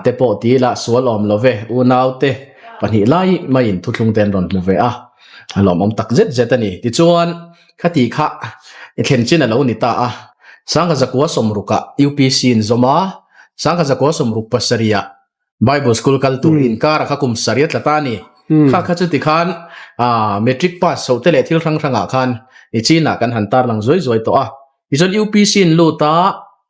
te pawh ti ila sual awm lo ve, unaute pahnih lai maiin thuthlung te an rawn hmu ve a, a lawmawm tak zet zet a ni. Tichuan, khati kha i thlen chin a lo ni ta a, Sangha Zakua sawmrukah UPC in zawm a, Sangha Zakua sawmruk pasarihah Bible school kal tur inkar a kha kum sarih a tla ta a ni. Kha kha chu tikhan matric pass chhoh te leh thil hrang hrangah khan i chinah kan han tarlang zuai zuai tawh a. Tichuan UPC in lut a,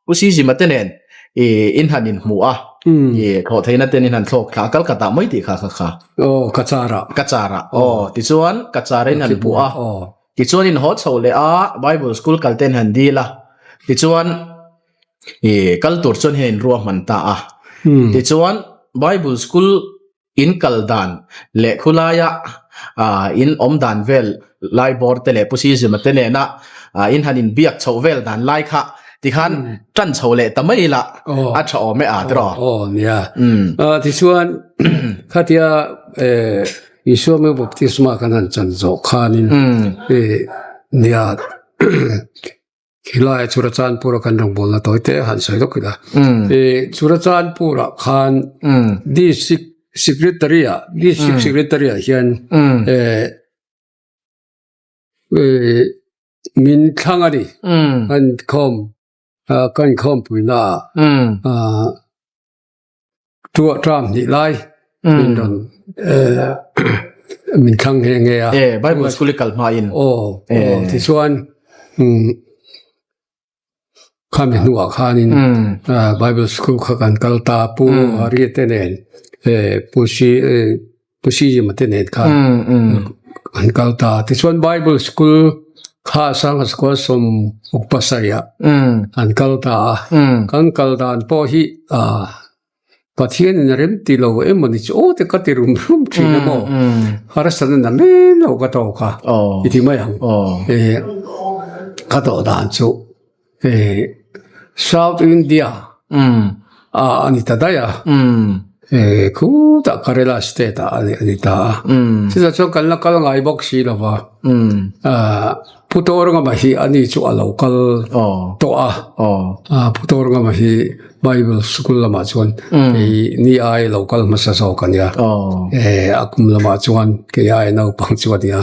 Pu Sizima te nen i in han inhmu a, i thlawh theihna ten in han thlawk thla a, Kalkata mai tih kha kha kha. Aw, Kachar ah. Kachar ah, aw. Tichuan Kachar in han hmu a, tichuan in haw chho leh a, Bible school kal ten han dil a, tichuan i kal tur chuan hian in ruahman ta a. Tichuan Bible school In kal dan leh khulaia in awm dan vel lai bawr te leh Pu Sizima te nena in han inbiak chhoh vel dan lai kha tikhan tan chho leh ta mai ila a tha awm e a tiraw? Aw nia. Tichuan khatia Isua hming baptisma kan han chan zawh khanin nia Khilai Churachandpur-a kan rawngbawlna tawi te han sawi lawk ila. Churachandpur-ah khan District Secretary-ah District Secretary-ah hian min thlang a ni. Kan khawm kan khawmpuina ah Tuah ṭam hnih lai min rawn min thlang nghe nghe a. E, Bible school i kal hma in. Aw, aw, tichuan khami hnuah khanin Bible school kha kan kal ta Pu Hari te nen Pu Si Pu Sijima te nen khan an kal ta. Tichuan Bible school kha Sangha School sawm uk pasarih ah an kal ta a. Kan kal dan pawh hi Pathian in a rem ti lo emaw ni chu aw te ka ti rum rum thin a maw. Harsatna na men lo ka tawk a i ti mai ang. Ka tawh dan chu South India ah a ni ta daih a, khutah Kerala state ah a ni ta a. Chutah chuan kan la kal ngai bawk si lo va, Pu Tawrngama hi ani chu a lo kal tawh a, Pu Tawrngama hi Bible school lamah chuan kei ni ai lo kal hmasa zawk a nia, a kum lamah chuan kei ai naupang chu a nia.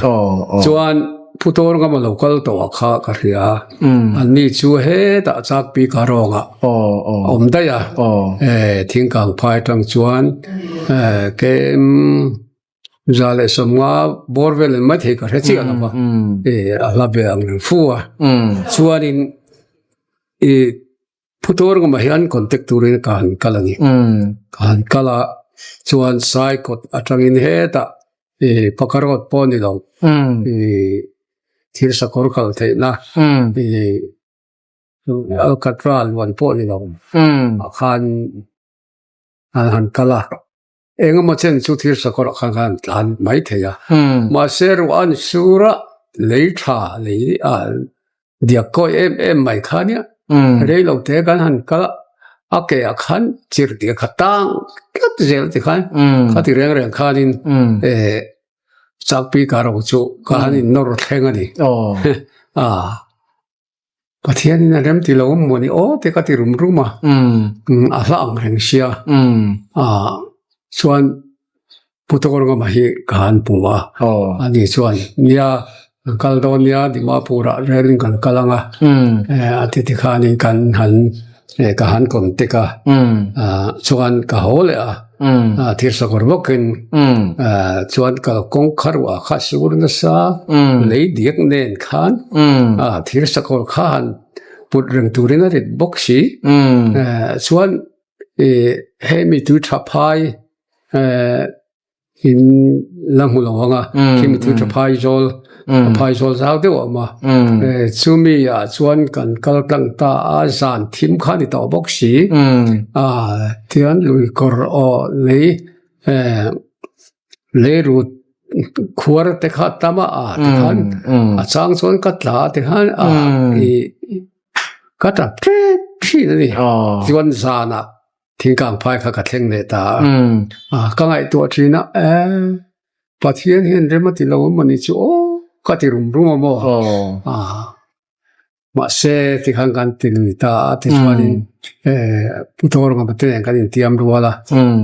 Chuan Pu Tawrngama lo kal tawh a kha ka hria a. Anni chu hetah chakpi ka rawngah awm daih a, thingkang phai atang chuan kem za leh sawmnga bawr vel en mai thei ka hre chiah lo va, a hla ve ang reng fu a. Chuanin i Phutor ngamah hian contact turin ka han kal a ni. Ka han kal a, chuan Saikawt atangin hetah i paka road pawh ni lo i thil sakawr kal theihna i alkatra luan pawh ni lo ah khan an han kal a engemaw chen chu thil sakawr ah khan khan an tlan mai thei a mahse ruah an sur a lei tha lei ah Diak kawi em em mai kha nia. Rei lo te kan han kal a, a ke ah khan chirh tih a khat tang tlat zel ti khan kha ti reng reng khanin eh. Chakpi ka ro chu ka han in nawr thleng a ni. Pathian in a rem ti lo maw ni aw te ka ti rum rum a, a hla ang reng sia. Chuan Pu Tawrngama hi ka han hmu a, ani chuan nia kan kal dawn nia Dimapur ah relin kan kal ang a, a ti tikhanin kan han ka han contact a, chuan ka haw leh a, thirsakawr bawkin chuan ka kawngkhar ruah kha sur nasa lei diak nen khan thirsakawr kha han put reng turin a rit bawk si, chuan hemi tui tha phai in la hmu lo ang a khi mi tui tha phai zawl phai zawl zau deuh a awm a chumi ah chuan kan kal tlang ta a zan thim kha a ni tawh bawk si a tichuan lui kawr aw lei lei rut khuar te kha a tam a a tikhan a chang chuan ka tla a tikhan a ih ka tap tep thin a ni chuan zanah Thingkang phai kha ka thleng leh ta a, ka ngaihtuah thin a, e Pathian hian rem a ti lo a mawni chu aw ka ti rum rum a maw? Mahse tikhan kan ti lui ta a tichuanin e Pu Tawrngama te nen kan intiam rual a,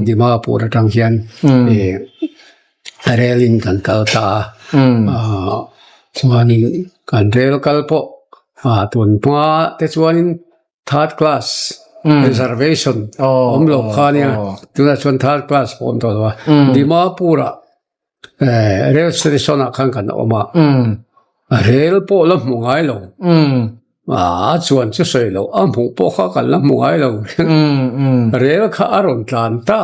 Dimapur atang hian e rel in kan kal ta a, chuanin kan rel kal pawh tun hma te chuanin Third class reservation awm lo kha nia tunah chuan third class pawh awm tawh lo a Dimapur ah rail station ah khan kan awm a rel pawh la hmu ngai lo a chuan chu sawi loh a hmuh pawh kha kan la hmu ngai lo rel kha a rawn tlan ta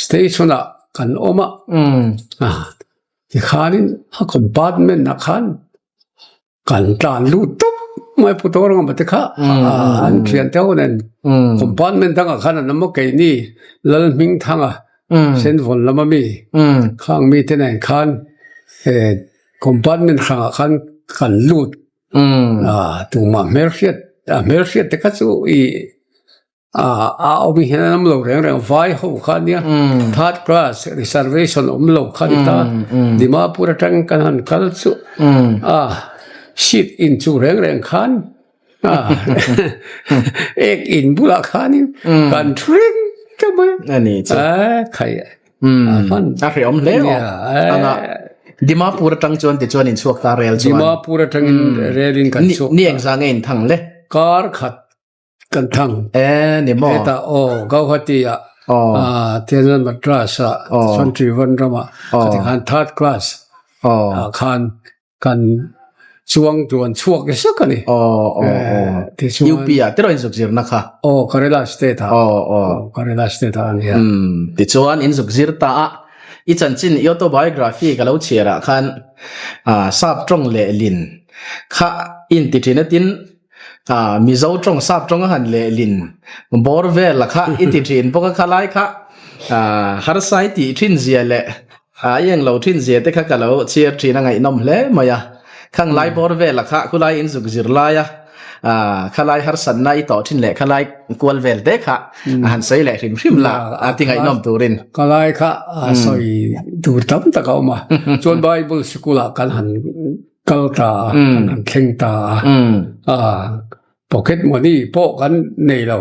station ah kan awm a tikhanin a compartment ah khan Kan tlan lut tawp mai Pu Tawrangama te kha an thian te ho nen compartment dangah khan an awm a keini Lalhmingthanga Senvawn lama mi khang mi te nen khan compartment hrangah khan kan lut tumah hmelhriat a hmelhriat te kha chu ih A awm hian an awm lo reng reng vai ho kha nia third class reservation awm lo kha ni ta Dimapur atang kan han kal chu a seat in chu reng reng khan a ek in bulah khanin kan thu reng ta mai a ni chu a khai a hreawm hle anga Dimapur atang chuan tichuan in chhuak ta rel chuan Dimapur atangin relin kan chhuak ni engzah nge in thang le kar khat Kan thang. E ni maw? Hetah aw Gauhati ah Aw. Tianzan Madras ah Aw. chuan Trivandrum ah Aw. khati khan third class Aw. ah khan kan chuang tuan chhuak ni sak a ni. Aw aw aw. Tichuan UP ah tiraw in zuk zirna kha? Aw Kerala state ah. Aw aw. Kerala state ah a nia. Umm tichuan in zuk zir ta a i chanchin i autobiography ka lo chhiar ah khan sap tawng lehlin kha in ti thin a tin Ah, Mizo tawng sap tawng a han lehlin bawr vel a kha i ti thin bawk a kha lai kha ah harsa i tih thin zia leh ah i englo thin zia te kha ka lo chhiar thin a ngaihnawm hle mai a. Khang lai bawr vel a kha khulai in zuk zir lai a ah khalai harsatna i tawh thin leh khalai kual vel te kha a han sawi leh hrim hrim la a ti ngaihnawm turin. Khalai kha a sawi tur tam tak a awm a, chuan Bible sikul ah kan han kal ta a, kan han thleng ta a, pocket money pawh kan nei lo,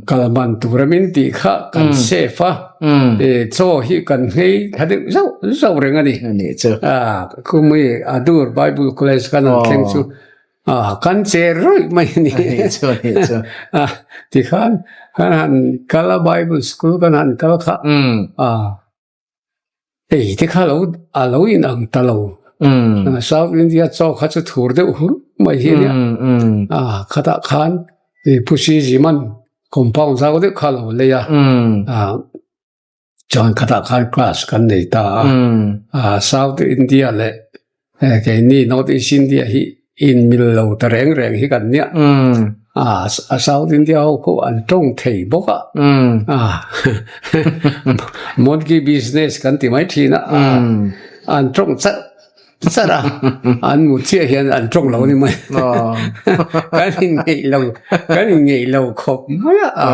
kal man tur a min tih kha kan save a, chaw hi kan nghei tha deuh zauh zauh reng a ni. Khumi Adur Bible College kan han thleng chu kan che rawih mai a ni. Tikhan kan han kal a Bible school kan han kal kha Ei te kha lo a lo in ang ta lo. South India chaw kha chu thur deuh hur mai hi ania. A khatah khan i Pu Si Ziman compound zau deuh kha lo lei a. A chuan khatah khan class kan nei ta a. A South India leh Keini North East India hi in mil lo ta reng reng hi kan nia. A South India ho pawh an tawng thei bawk a. Monkey business kan ti mai thin a. An tawng char char a. An mu chiah hian an tawng lo ni mai. Kan inngeih lo kan inngeih lo khawp mai a.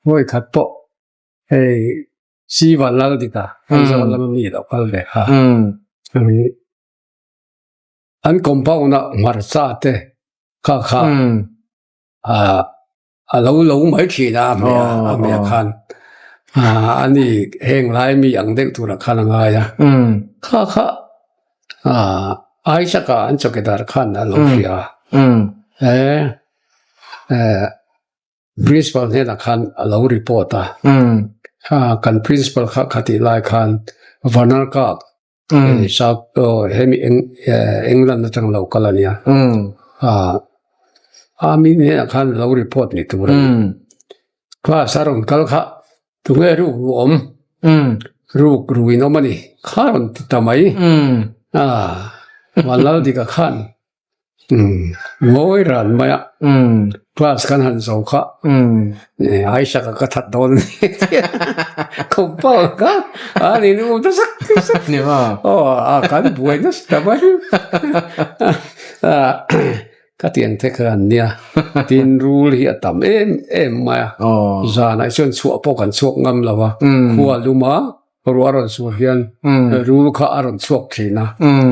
Vawi khat pawh hei. Siva Laldika Aizawl lama mi lo kal ve kha. An compound-a hmarcha te kha kha a lo lo mai thin a a hmeh a hmeh khan a ni heng lai mi ang deuh turah khan a ngai a kha kha Isaac-a an chawkidar khan a lo hria a e Principal hnenah khan a lo report a kan principal kha khatih lai khan Werner Kak Hemi England atang lo kal a nia. A mi hnenah khan lo report ni tur a ni. Class a rawn kal kha tunge ruk ru awm, ruk ru in awm a ni kha rawn ti ta mai. Vanlaldika khan Ngawi ran mai a, class kan han zo kha, Isaac a ka that dawn a ni compound kha a ni nu ta sak sak ni ma aw a kan buai nasa ta mai ka tiang te kha an nia tin rul hi a tam em em mai a zanah chuan chhuah pawh kan chhuak ngam lo a khua lum a Ruah a rawn sur hian rul kha a rawn chhuak thin a,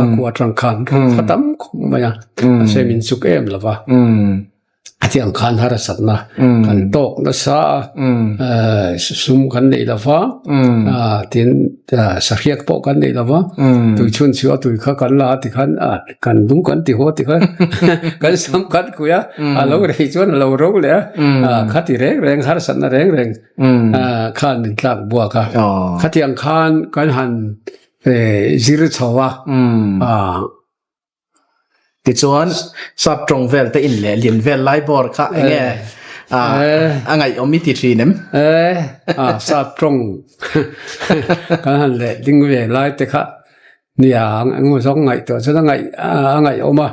a kua atang khan kha tam khawp mai a, mahse min chuk em lo va. Hetiang khan harsatna kan tawk nasa a, sum kan nei lo va, tin sahriak pawh kan nei lo va, tui chhun chhuah tui kha kan la a tikhan kan lung kan ti haw tikhan kan sam kan kui a, a lo rei chuan a lo ro leh a, khati reng reng harsatna reng reng. Khan min tlak buak a. Khatiang khan kan han zir chho a. Tichuan sap tawng vel te in leh lin vel lai bawr kha enge a ngaihawm i ti thin em? Sap tawng kan han leh ding ve lai te kha nia engemaw zawng ngaihtuah chuan a ngaih a ngaihawm a.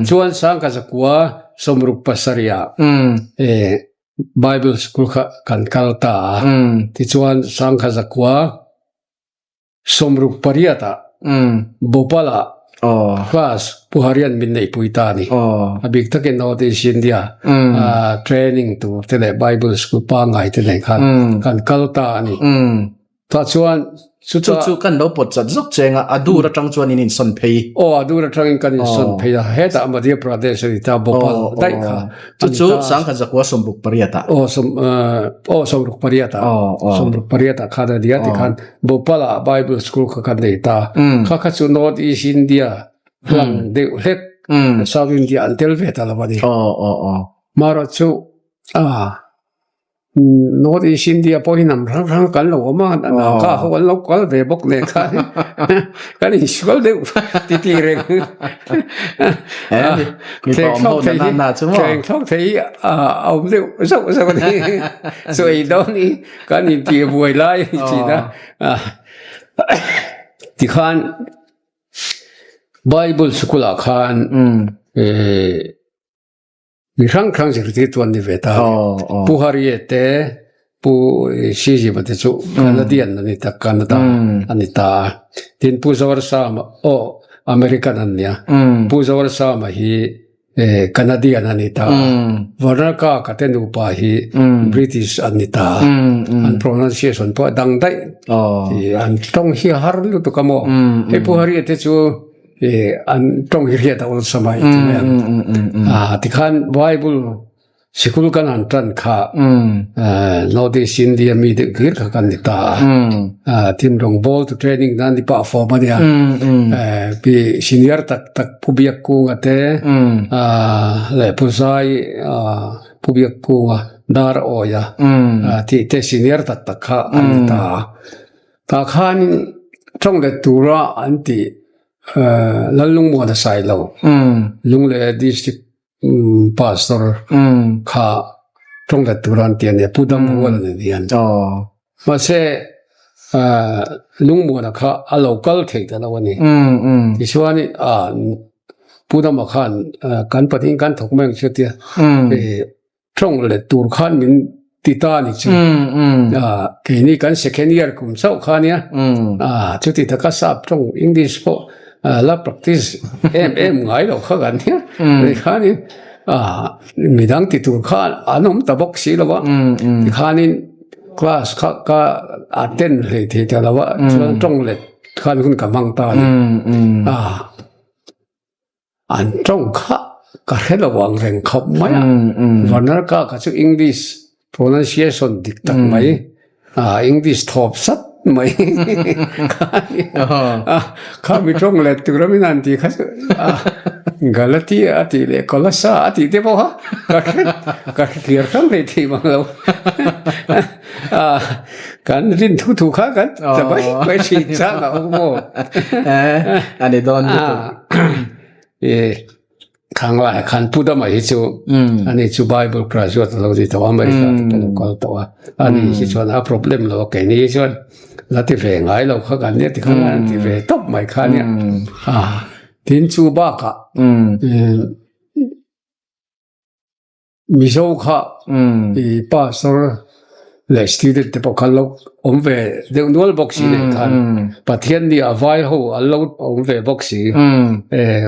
Chuan Sangkazakua sawmruk pasarih ah Bible School kha kan kal ta a, tichuan Sangha zakua sawmruk pariat ah Bhopal ah class Pu Harian min neihpui ta a ni. A bik takin North East India training tur te leh Bible School pangngai te nen khan kan kal ta a ni. Tah chuan chuta Chu chu kan lo pawt chat zawk cheng a, a dur atang chuan in insawn phei. Aw, a dur atangin kan insawn phei a, hetah Madhya Pradesh a ni ta, Bhopal daih kha a ni ta. Chu chu sangkhat zakua sawmruk pariat ah. Aw, sawm, aw sawmruk pariat ah. Sawmruk pariat ah khan a ni a, tikhan Bhopal ah Bible School kha kan nei ta. Kha kha chu North East India hlang deuh hlek, South India an tel ve ta lo a ni. Marawh chu a. North East India pawh hi hnam hrang hrang kan lo awm a, Naga ho an lo kal ve bawk nen khan kan insual deuh titi reng. Thleng thlawk thei hi a awm deuh zauh zauh a ni. Chaw ei dawn hi kan intih buai lai a ni thin a. Tikhan Bible sikul ah khan Mi hrang hrang zirtirtu an ni ve ta a ni. Pu Harriet te, Pu Sizima te chu Canadian an ni ta, Canada an ni ta a. Tin Pu Zorsama, aw American an nia. Pu Zorsama hi Canadian a ni ta a. Werner Kaka te nupa hi British an ni ta a. An pronunciation pawh a dang daih. An tawng hi a har lutuk a maw. Hei Pu Harriet te chu an tawng hi hriat a awlsam a ti mai ang. Tikhan Bible sikul kan han tan kha North East India mi deuh hlir kha kan ni ta a. Tin rawngbawl tu training nan ni pah fawm a nia. Pi senior tak tak Pu Biak Kunga te leh Pu Zai Pu Biak Kunga Dar Awia tih te senior tak tak kha an ni ta a. Tah khan tawng let tura an tih Lallungmuan a sai lo. Lungleh District Pastor kha tawng let tura an ti a nia, Pu Damhual a ni an. Mahse Lungmuana kha a lo kal thei ta lo a ni. Tichuan Pu Dama khan kan pahnih kan thawk mai ang chu a tia. Tawng let tur khan min ti ta a ni chu. Keini kan second year kum chauh kha nia. Chuti taka sap tawng English pawh la practice em em ngai lo kha kan nia. Tikhanin midang ti tur kha an awm ta bawk si lo a. Tikhanin. Class kha ka attend hlei thei ta lo a, chuan tawng let khan hun ka hmang ta a ni. A an tawng kha ka hre lo ang reng khawp mai a, Vanarka kha chu English pronunciation dik tak mai, English thawp sat mai kha a ni a, kha mi tawng let tur a min han tih kha chu Galatia a tih leh Kolasa a tih te pawh kha ka hre ka hre clear hrang hlei thei mang lo. Kan rin thu thu kha kan ta mai mai thin chang a awm maw. A ni dawn lutuk. Khang lai khan Pu Dama hi chu ani chu Bible graduate a lo ni tawh a, America te pawh a lo kal tawh a, ani hi chuan a problem lo a, keini hi chuan la ti ve ngai lo kha kan nia ti khan an ti ve tawp mai kha nia. Tin chu bakah Mizo kha i pastor leh student te pawh kha an lo awm ve deuh nual bawk si nen khan Pathian ni a vai ho an lo awm ve bawk si eh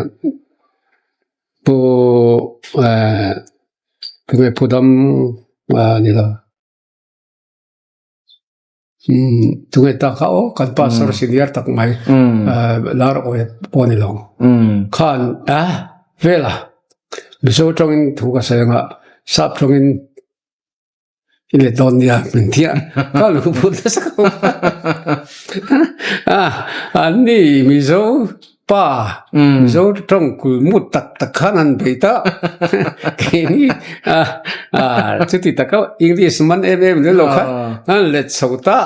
pu eh tunge pu dam a ni lo. Tunge ta kha aw kan pastor senior tak mai lar awi pawh a ni lo. Khan a vela Mizo tawngin thu ka sawi anga sap tawngin i let dawn nia min tia ka lu phut nasa khawp a anni Mizo Pa, Mizo tawng kul mut tak tak khan an bei ta. Keini chuti taka English man em em leh lo kha an let chho ta.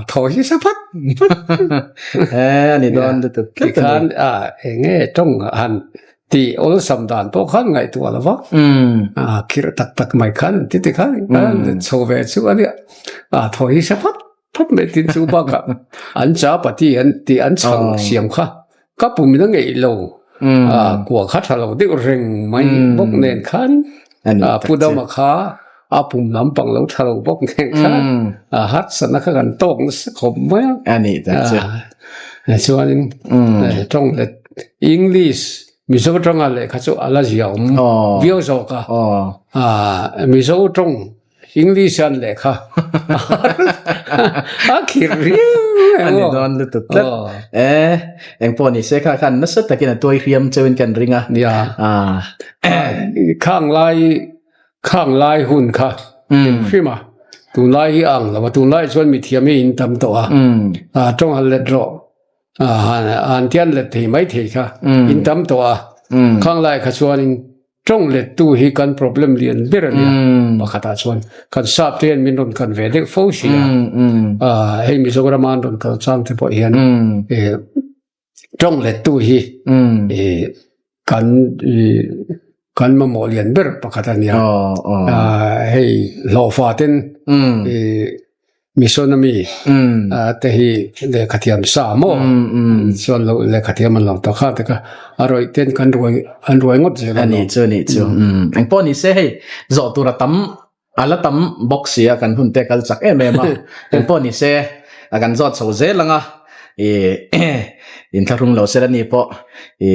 Thaw hi sa phat phat. A ni dawn lutuk tlat a ni. Tikhan eng nge tawng han tih awlsam dan pawh khan ngaihtuah lo va. Khirh tak tak mai khan an ti tikhan an let chho ve chu a nia. Thaw hi sa phat Phawt mai tin chu bakah an chapati an tih an chhang siam kha ka pum in a ngeih lo a kua kha tha lo deuh reng mai bawk nen khan Pu Dama kha a pum lampang lo tha lo bawk nen khan a harsatna kha kan tawk nasa khawp mai a chuanin tawng let English Mizo tawnga lehkha chu a la zia awm viau zawk a Mizo tawng English an lehkha a khirh riau A ni dawn lutuk tlat. E, eng pawh ni se kha khan nasa takin a tuai hriam cheuhin kan ring a. Nia. Khang lai khang lai hun kha hrim a. Tunlai hi a ang lo a, tunlai chuan mithiam hi in tam tawh a. A tawng han let rawh. Han tian let thei mai thei kha in tam tawh a. Khang lai kha chuanin Tawng lettu hi kan problem lian ber a nia. Pakhatah chuan kan sap te hian min rawn kan ve deuh fo si a. Hei Mizoram an rawn kal chang te pawh hian tawng lettu hi kan kan mamawh lian ber pakhat a nia. Hei hlawhfa ten Missionary te hi lehkha thiam sa maw chuan lo lehkha thiam an lo ta kha te kha a rawih ten kan ruai an ruai ngawt zel a ni chu ni chu eng pawh ni se hei zawh tur a tam a la tam bawk si a kan hun te kal chak em em a eng pawh ni se a kan zawt chho zel anga i inthlahrung lo sel a ni pawh i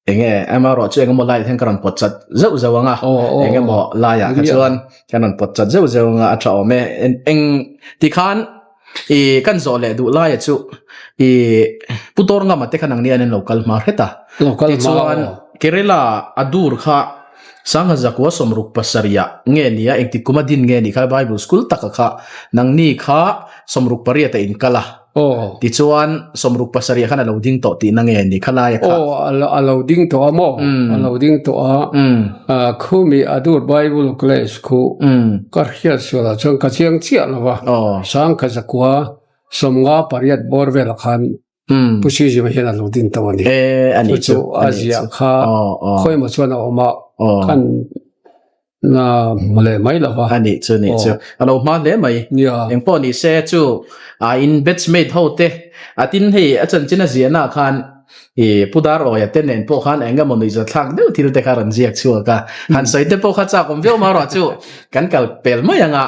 Enge amarawh chu engemaw laiah hian ka rawn pawt chat zeuh zeuh ang a, engemaw laiah kha chuan kan rawn pawt chat zeuh zeuh ang a, a tha awm e. Eng tikhan i kan zawh leh duh laia chu i Pu Tawrngama te khan ang nia an lo kal hma hret a. Tichuan Kerala a dur kha Sangha Zakua 77 ah nge nia engtik kuma din nge nih kha Bible School taka kha nangni kha 68 ah in kal a. Aw. Tichuan, 67 khan a lo ding tawh tihna nge ni kha laia kha? Aw, a lo ding tawh a maw? A lo ding tawh a. Khumi Adur Bible College khu ka hriat sualah chuan ka chiang chiah lo va. Sangkha zakua 58 bawr velah khan Pu Sizima hian a lo ding tawh a ni. Chu chu a ziah kha khawimaw chuan a awm a, khan Na hmu leh mai lo va. A nih chu nih chu. A lo hma hle mai. Nia. Engpawh ni se chu a in batchmate ho te a tin hei a chanchin a ziahna ah khan. I Pu Darawia te nen pawh khan eng emaw nuihzathlak deuh thil te kha rawn ziak chhuak a. Han sawi te pawh kha chak awm viau marawh chu kan kal pel mai anga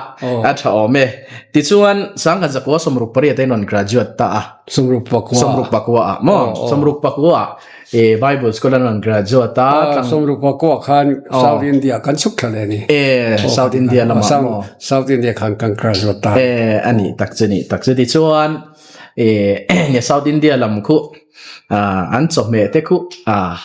a tha awm e. Tichuan Sangkhat Zakua 68 a in rawn graduate ta a. Sawmruk pakua. Sawmruk pakua ah maw? Sawmruk pakua ah i Bible School an rawn graduate a. Sawmruk pakua khan South India kan chhuk thla leh a ni. E South India lamah maw? South India khan kan graduate ta. E a nih tak chu nih tak chu. Tichuan i South India lam khu an chawhmeh te khu a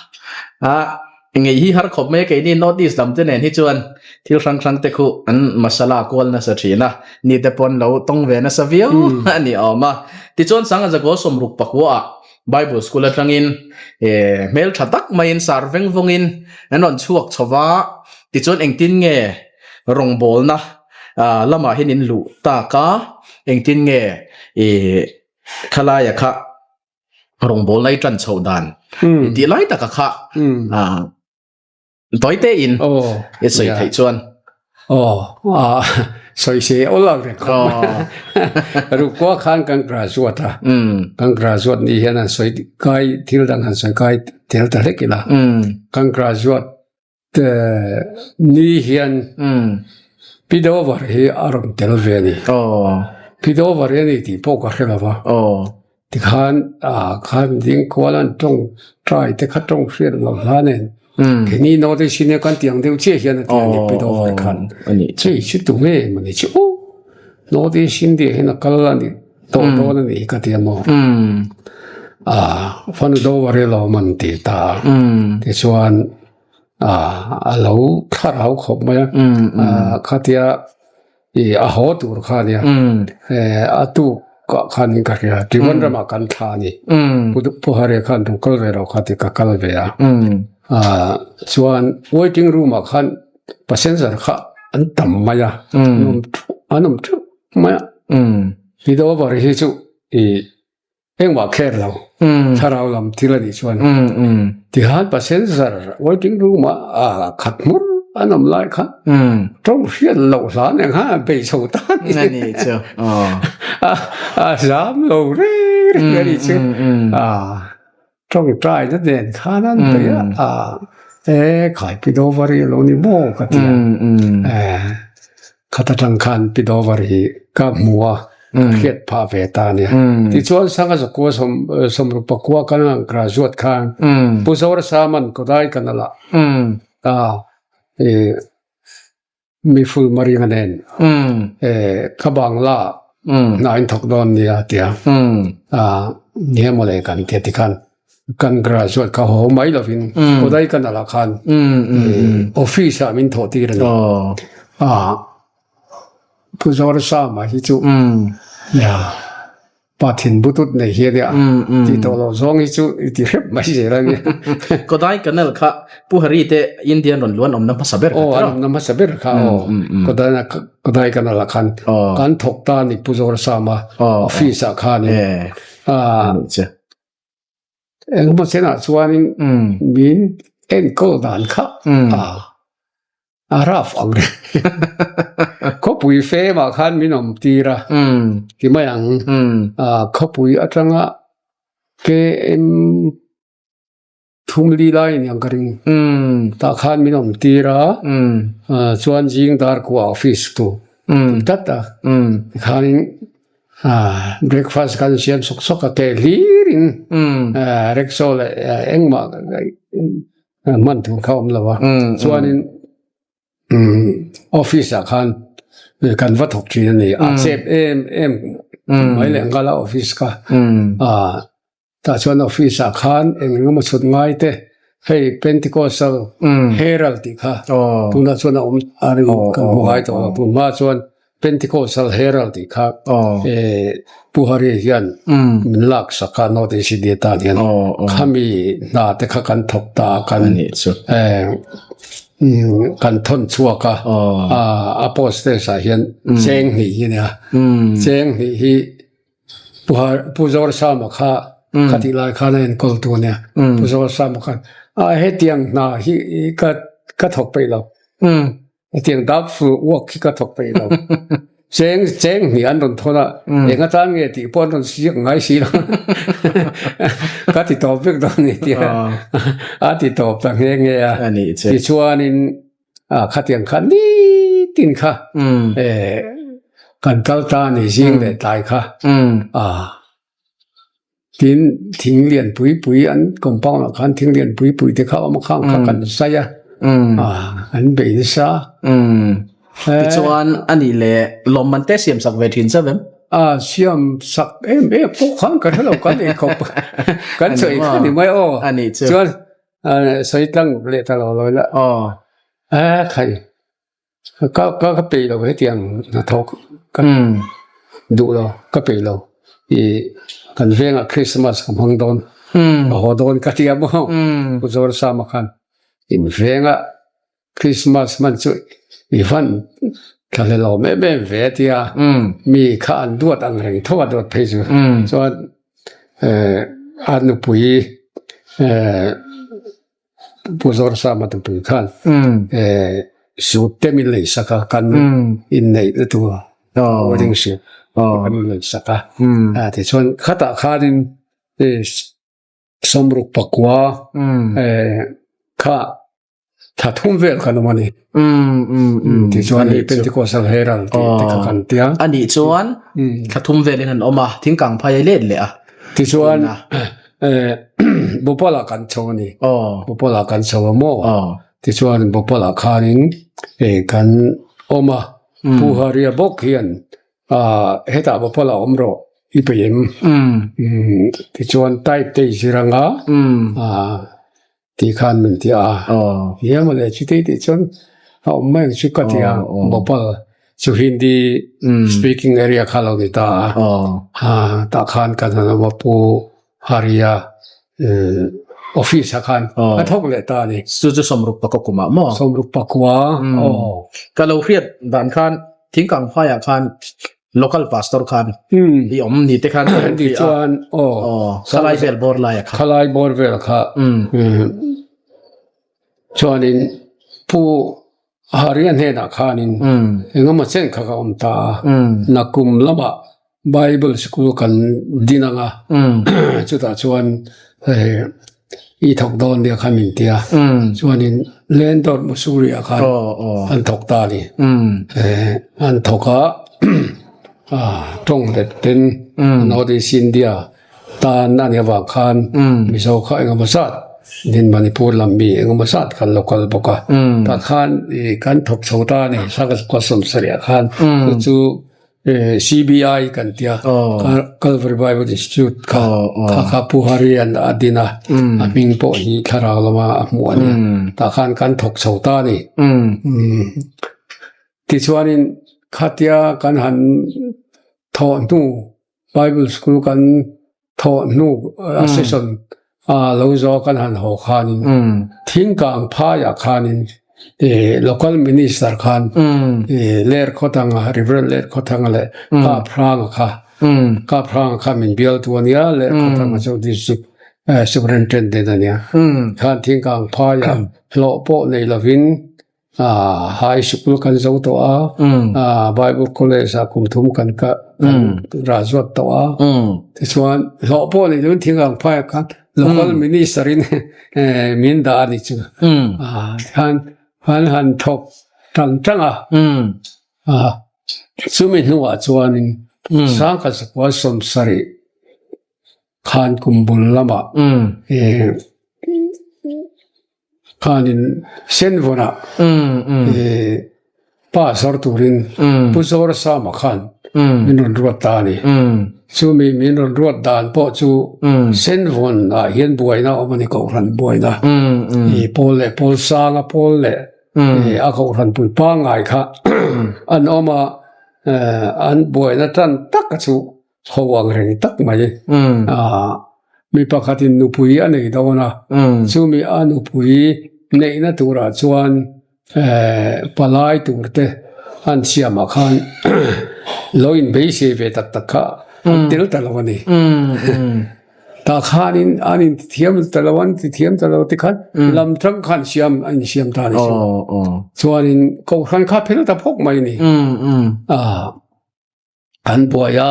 ngei hi har khawp mai a, keini North East lam te nen hi chuan thil hrang hrang te khu an masala kual nasa thin a, ni te pawn lo tawng ve nasa viau a ni awm a. Tichuan Sanga Zakaw 61 ah Bible School atangin hmel tha tak maiin sar veng vawngin an rawn chhuak chho va, tichuan engtin nge rawngbawlna lamah hian in luh tak a, engtin nge khalaia kha rawngbawlna i tan chhoh dan tih lai taka kha tawi te in i sawi theih chuan. Aw sawi se awl ang reng khawp mai. Rukua khan kan graduate a, kan graduate ni hian an sawi kai thil dang han sawi kai tel ta hlek ila, kan graduate Ni hian Pi Dover hi a rawn tel ve a ni. Pi Dover hi a ni tih pawh ka hre lo va. Tikhan khan ding kual an tawng try te kha tawng hriat lo hla nen keini naute senior kan tih ang deuh chiah hian a ti a ni Pi Dover khan. Chei chu tu nge maw ni chu aw naute India hian a kal a ni tawh dawn a ni hi ka ti a maw. Fanu Dover hi lawm an ti ta a. Tichuan a lo thlarau khawp mai a khatia i a haw tur kha nia a tuk ah khan in ka hria Trivandrum ah kan thla a ni Pu Hare khan rawn kal ve lo kha ti ka kal ve a chuan waiting room ah khan passenger kha an tam mai a an awm theuh mai a Pidover hi chu i Engmah kher lo, thlarau lam thil a nih chuan tihan passenger waiting room ah khat hmur an awm lai kha tawng hriat loh hlan eng kha bei chho ta a ni chu a zam lo reng reng a ni chu tawngtai na nen khan an bei a e khai Pidover hi a lo ni maw ka ti a Khat atang khan Pi Dover hi ka hmu a, ka hriat phah ve ta a nia. Tichuan Sanga Zakua Sawmruk Pakua kan ang graduate khan Pu Zorasaman Kodai kan a lah a, mi full maringa nen ka Bangla hna in thawk dawn nia a ti a, nia mawle kan ti a tikhan Kan graduate kha haw mai lovin Kodaikanal ah khan office ah min thawh tir a ni. Pu Zorsama hi chu pa thin butut nei hi a nia, tih tawh loh zawng hi chu i ti hrep mai zel a nia. Kodaikanal kha Pu Hari te Indian rawn luan awmna hmasa ber kha tiraw? Aw an awmna hmasa ber kha aw. Kodaikanal ah khan kan thawk ta a ni Pu Zorsama office ah khanin. Engemaw chenah chuanin min enkawl dan kha a rough ang reng. Khawpui femah khan min awm tir a ti mai ang. Khawpui atanga KM thum li lai a ni ang ka ring. Tah khan min awm tir a, chuan zing dar kuah office tu tlat a tikhanin Breakfast kan siam sawk sawk a ke hlir in rickshaw leh engmah hman tur kha awm lo a chuanin office ah khan kan va thawk thin a ni a chep em em mai leh nghal a office kha Tah chuan office ah khan eng eng emaw chhut ngai te hei Pentecostal Herald tih kha tunah chuan a awm a ring kan hmu ngai tawh lo tun hma chuan Pentecostal Herald tih kha Pu Hari hian min lak sak a North East India tan hian khami hna te kha kan thawk ta a kan kan thawn chhuak a a postage ah hian cheng hnih hi a nia cheng hnih hi Pu Zorsama kha khatih lai khan a enkawl tu a nia. Pu Zorsama khan a hetiang hna hi ka ka thawk peih lo. Hetiang doubtful work hi ka thawk peih lo. Cheng cheng hnih an rawn thawn a, eng atan nge tih pawh an rawn siak ngai si lo. Ka ti tawp vek dawn ni tia a ti tawp ta nghe nghe a. Tichuanin khatiang kha nitin kha kan kal ta a ni zing leh tlai kha. Tin, thing lian pui pui an compound ah khan thing lian pui pui te kha a awm a khang kha kan zai a, an bei nasa. Tichuan a nih leh lawmman te siam sak ve thin chauh em? A siam sak em em pawh khan ka hre lo kan eikhawp kan sawi kha ni mai aw. A nih chu. Chuan sawi tlang leh ta lo lo ila. Aw. A khai. Ka ka ka peih lo hetiang hnathawk ka duh lo ka peih lo ih kan vengah Christmas ka hmang dawn ka haw dawn ka tia maw Pu Zorsama khan in vengah Christmas hman chu i van thlahlel awm em em ve a tia mi kha an duat ang reng tho a duat phei chu chuan eh a nupui eh. Pu Zorsama tupui khan suit te min lei sak a, kan inneih na tur wedding suit kan lei sak a. Tichuan khatah khanin sawmruk pakua kha thla thum vel kan awm a ni. Tichuan hei Pentecostal Herald tih te kha kan tia. A nih chuan thla thum velin an awm a, thingkang phai a let leh a. Tichuan Bhopal ah kan chho a ni. Bhopal ah kan chho a maw? Tichuan Bhopal ah khanin kan awm a, Pu Haria bawk hian hetah Bhopal ah awm rawh i peih em? Tichuan type te i zir anga Tih khan min ti a, Nia mawle chuti tih chuan a awm mai ang chu ka ti a, Bhopal chu Hindi speaking area kha lo ni ta a, tah khan kan han awm a Pu Haria office ah khan a thawk leh ta a ni. Chu chu sawmruk pakua kumah maw? Sawmruk pakua, aw. Ka lo hriat dan khan thingkang phaiah khan Local pastor khan i awm ni te khan ka ti chuan aw khalai vel bawr lai a kha khalai bawr vel kha chuanin pu Haria hnenah khanin engemaw chen kha ka awm ta a nakum lamah Bible school kan din anga chutah chuan hei i thawk dawn nia kha min tia chuanin Lendawt Mussoorie ah khan an thawk ta a ni an thawk a tawng let ten North East India tan a nih avang khan Mizo kha engemaw zat din Manipur lam mi engemaw zat khan lo kal bawk a tah khan kan thawk chho ta a ni Sangha khan chu chu CBI kan tia Calvary Bible Institute kha kha kha Pu Harian a din a a hming pawh hi thlarau lama a hmuh a ni tah khan kan thawk chho ta a ni tichuanin khatia kan han thawh hnu Bible School kan thawh hnu a session a lo zo kan han haw khanin thingkang phaiah khanin local minister khan ler khawthanga Reverend ler khawthanga leh Kaphranga kha Kaphranga kha min bial tu ania ler khawthanga chu district superintendent ania khan thingkang phaiah hlawh pawh nei lovin High School kan zo tawh a, Bible College ah kum thum kan kan rah zuat tawh a. Tichuan hlawh pawh nei lovin thing ang phai ah khan local minister in min dah a ni chu. Tikhan kan han thawk tang tang a. Chumi hnuah chuanin Sangkhat Sakua 70 khan kum bul lamah Khanin Senvawnah pa zawr turin Pu Zorsama khan min rawn ruat ta a ni. Chumi min rawn ruat dan pawh chu Senvawnah hian buaina a awm a ni, Kohhran buaina. Pawl leh pawl sanga pawl leh a Kohhran pui pangngai kha an awm a, an buaina tan taka chu Ho ang reng tak mai. Mi pakhatin nupui a nei dawn a, chumi a nupui neihna turah chuan palai tur te an siamah khan lo inbeisei ve tak tak kha an tel ta lo a ni. Tah khanin an intithiam ta lo, an intithiam ta lo tikhan lam tang khan siam an insiam ta a ni chu. Chuanin Kohhran kha phel ta phawk mai a ni. An buai a,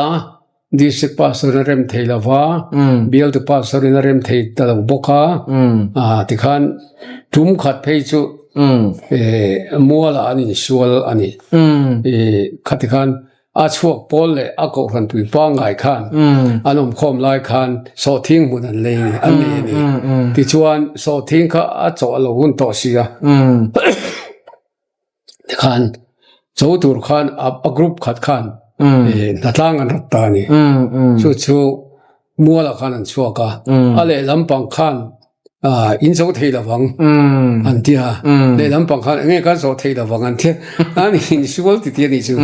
District Pastor in a rem thei lo va, Bialtu Pastor in a rem thei ta lo bawk a, tikhan tum khat phei chu mualah an insual a ni. Khati khan a chhuak pawl leh a kohhran pui pangngai khan an awmkhawm lai khan sawhthing hmun an lei an nei a ni. Tichuan sawhthing kha a chawh a lo hun tawh si a. Tikhan cho tur khan a group khat khan hnatlang an rawt ta a ni. Chu chu mualah khan an chhuak a, a lehlam pang khan in zo thei lovang an ti a, lehlam pang khan enge kan zawh thei lovang an ti a, an insual ti ti a nih chu.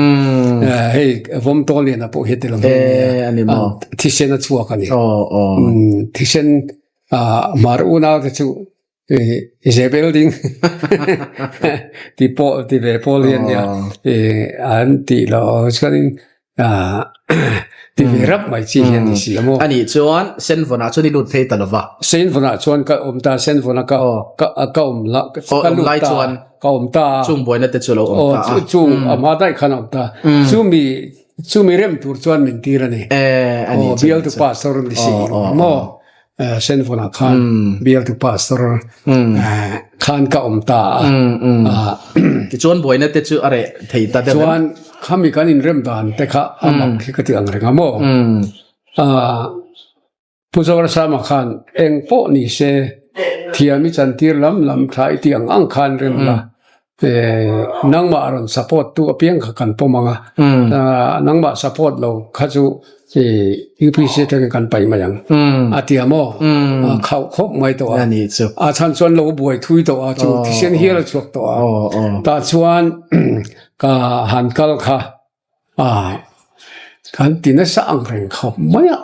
Hei vawm tawl lian ah pawh hi tel ang hi a ni a, thisen a chhuak a ni. Thisen hmar unau te chu Jebel ding ti pawh ti ve pawl hian nia an tih loh chuanin ti ve rap mai chi hian ni si a maw. Ani chuan Senvawnah chuan i lut phei ta lo va. Senvawnah chuan ka awm ta, Senvawnah ka ka ka awm la ka lut ta ka awm ta. Chung buaina te chu lo awm ta a. Chung a hma daih khan a awm ta. Chumi chumi rem tur chuan min tir a ni. Bialtu pastor ni si maw. Senvawnah khan bialtu pastor khan ka awm ta a. Tichuan buaina te chu a reh thei ta deuh em? Chuan khami kan inrem dan te kha a mak hi ka ti ang reng a maw? Pu Zorasama khan eng pawh ni se thiam i chantir lam lam tha i ti ang ang khan rem la. Nangmah rawn support tu apiang kha kan pawm ang a, nangmah support lo kha chu UPC atangin kan paih mai ang a ti a maw? A khauh khawp mai tawh a, a chhan chuan lo buai thui tawh a, chu thisen hial a chhuak tawh a, tah chuan ka han kal kha. A kan ti nasa ang reng khawp mai a,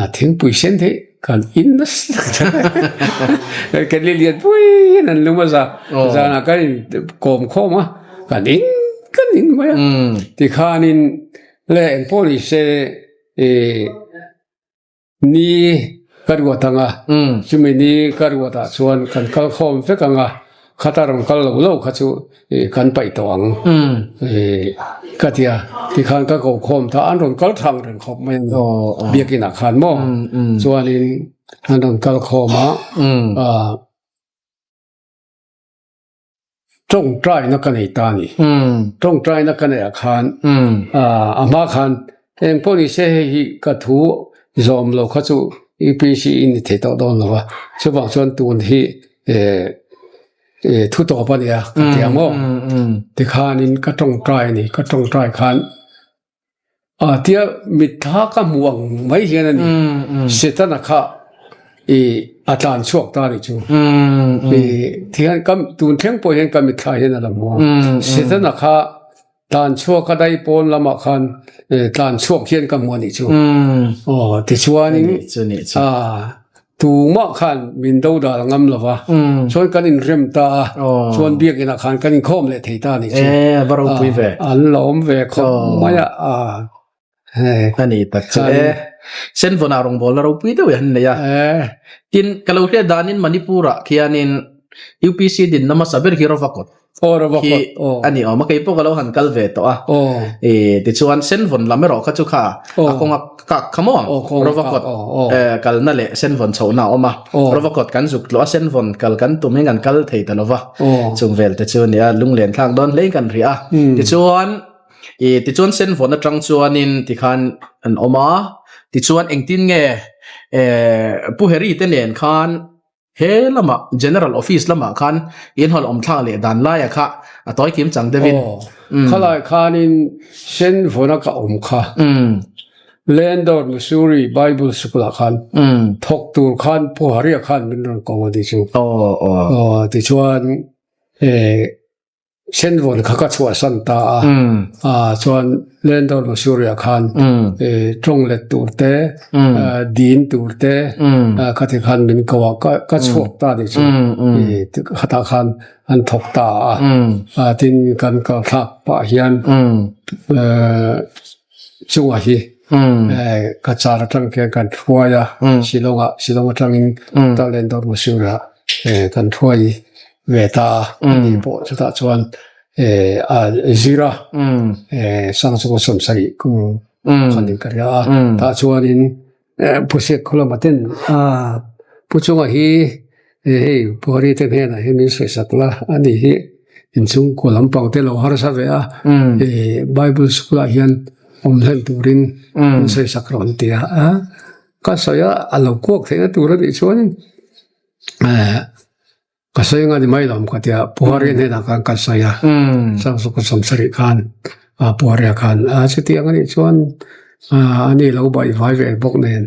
a thingpui sen hi kan in nasa kan li lian pui in an lum a za zanah kan in kawm khawm a kan in kan in mai a tikhanin le engpawh ni se ih Ni ka ruat ang a, chumi ni ka ruatah chuan kan kal khawm vek ang a, khata rawn kal lo lo kha chu kan paih tawh ang ka ti a, tikhan ka ko khawm ta, an rawn kal thang reng khawp mai a ni, biakinah khan maw chuanin an rawn kal khawm a. Tawngtaina ka nei ta a ni. Tawngtaina ka neih ah khan a hma khan eng pawh ni se hei hi ka thu zawm lo kha chu UPC in ni thei tawh dawn lo a, chuvang chuan tun hi thu tawp a nia ka ti ang aw. Tikhanin ka tawngtai a ni, ka tawngtai khan A tia mitthla ka hmu ang mai hian a ni. Setana kha i a tlan chhuak ta ni chu. I thian ka tun thleng pawh hian ka mitthla hian a la hmu a. Setana kha tlan chhuak a dai pawn lamah khan tlan chhuak hian ka hmu a nih chu. Aw tichuanin a Tumah khan min do dal ngam lo va, chuan kan inrem ta a, chuan biakinah khan kan inkhawm leh thei ta a nih chu. E, va ropui ve. An la awm ve khawp mai a. A ni tak chu e. Senvawnah rawngbawlna ropui deuh hi an nei a. Tin, ka lo hriat danin Manipur-ah khianin UPC dinna hmasa ber hi Rovakot. Khi a ni awm a, kei pawh ka lo han kal ve tawh a. I tichuan Senvawn lam erawh kha chu kha a kawng a kak kha maw? Rovakawt kalna leh Senvawn chhohna a awm a. Rovakawt kan zuk tluah a, Senvawn kal kan tum in kan kal thei ta lo va. Chung vel te chu a ni a, lunglen thlak dawn hlein kan ri a. Tichuan i tichuan Senvawn atang chuanin tikhan an awm a, tichuan engtin nge Pu Harry te nen khan He lamah General Office lamah khan in hawn awm thlak leh dan laia kha a tawi kim chang deuhin. Aw, khalai khanin Senvawna ka awm kha. Landor Missouri Bible School-ah khan thawk tur khan Pu Haria khan min rawn kawng a ni chu. Aw, aw. Aw, tichuan eh Senvawn kha ka chhuahsan ta a, ah chuan Landor Missouri ah khan tawng let tur te, din tur te khati khan min ko a, ka chhuak ta ni chu khatah khan an thawk ta a, tin kan kal thlak pah hian chungah hi ka car atang khian kan hruai a, Shillong ah Shillong atangin Landor Missouri ah kan hruai ve ta a, ani pawh chutah chuan. a zir a, Sangchunga sawmsarih kum khan in ka ria a, tah chuanin Pu Siak Khawlama ten Pu Chunga hi hei Buhari te hnenah hian min sawisak la a ni hi inchhungkua lampang te lo harsa ve a, Bible school ah hian awm hlen turin min sawisak rawh an ti a, ka sawi a, a lo kuak theihna tur a nih chuanin Ka sawi anga ni mai lo ka tia Puhari hnenah khan ka sawi a, Sangsuka sawmsarih khan Puharia khan chutiang a nih chuan ani lo baih vai ve bawk nen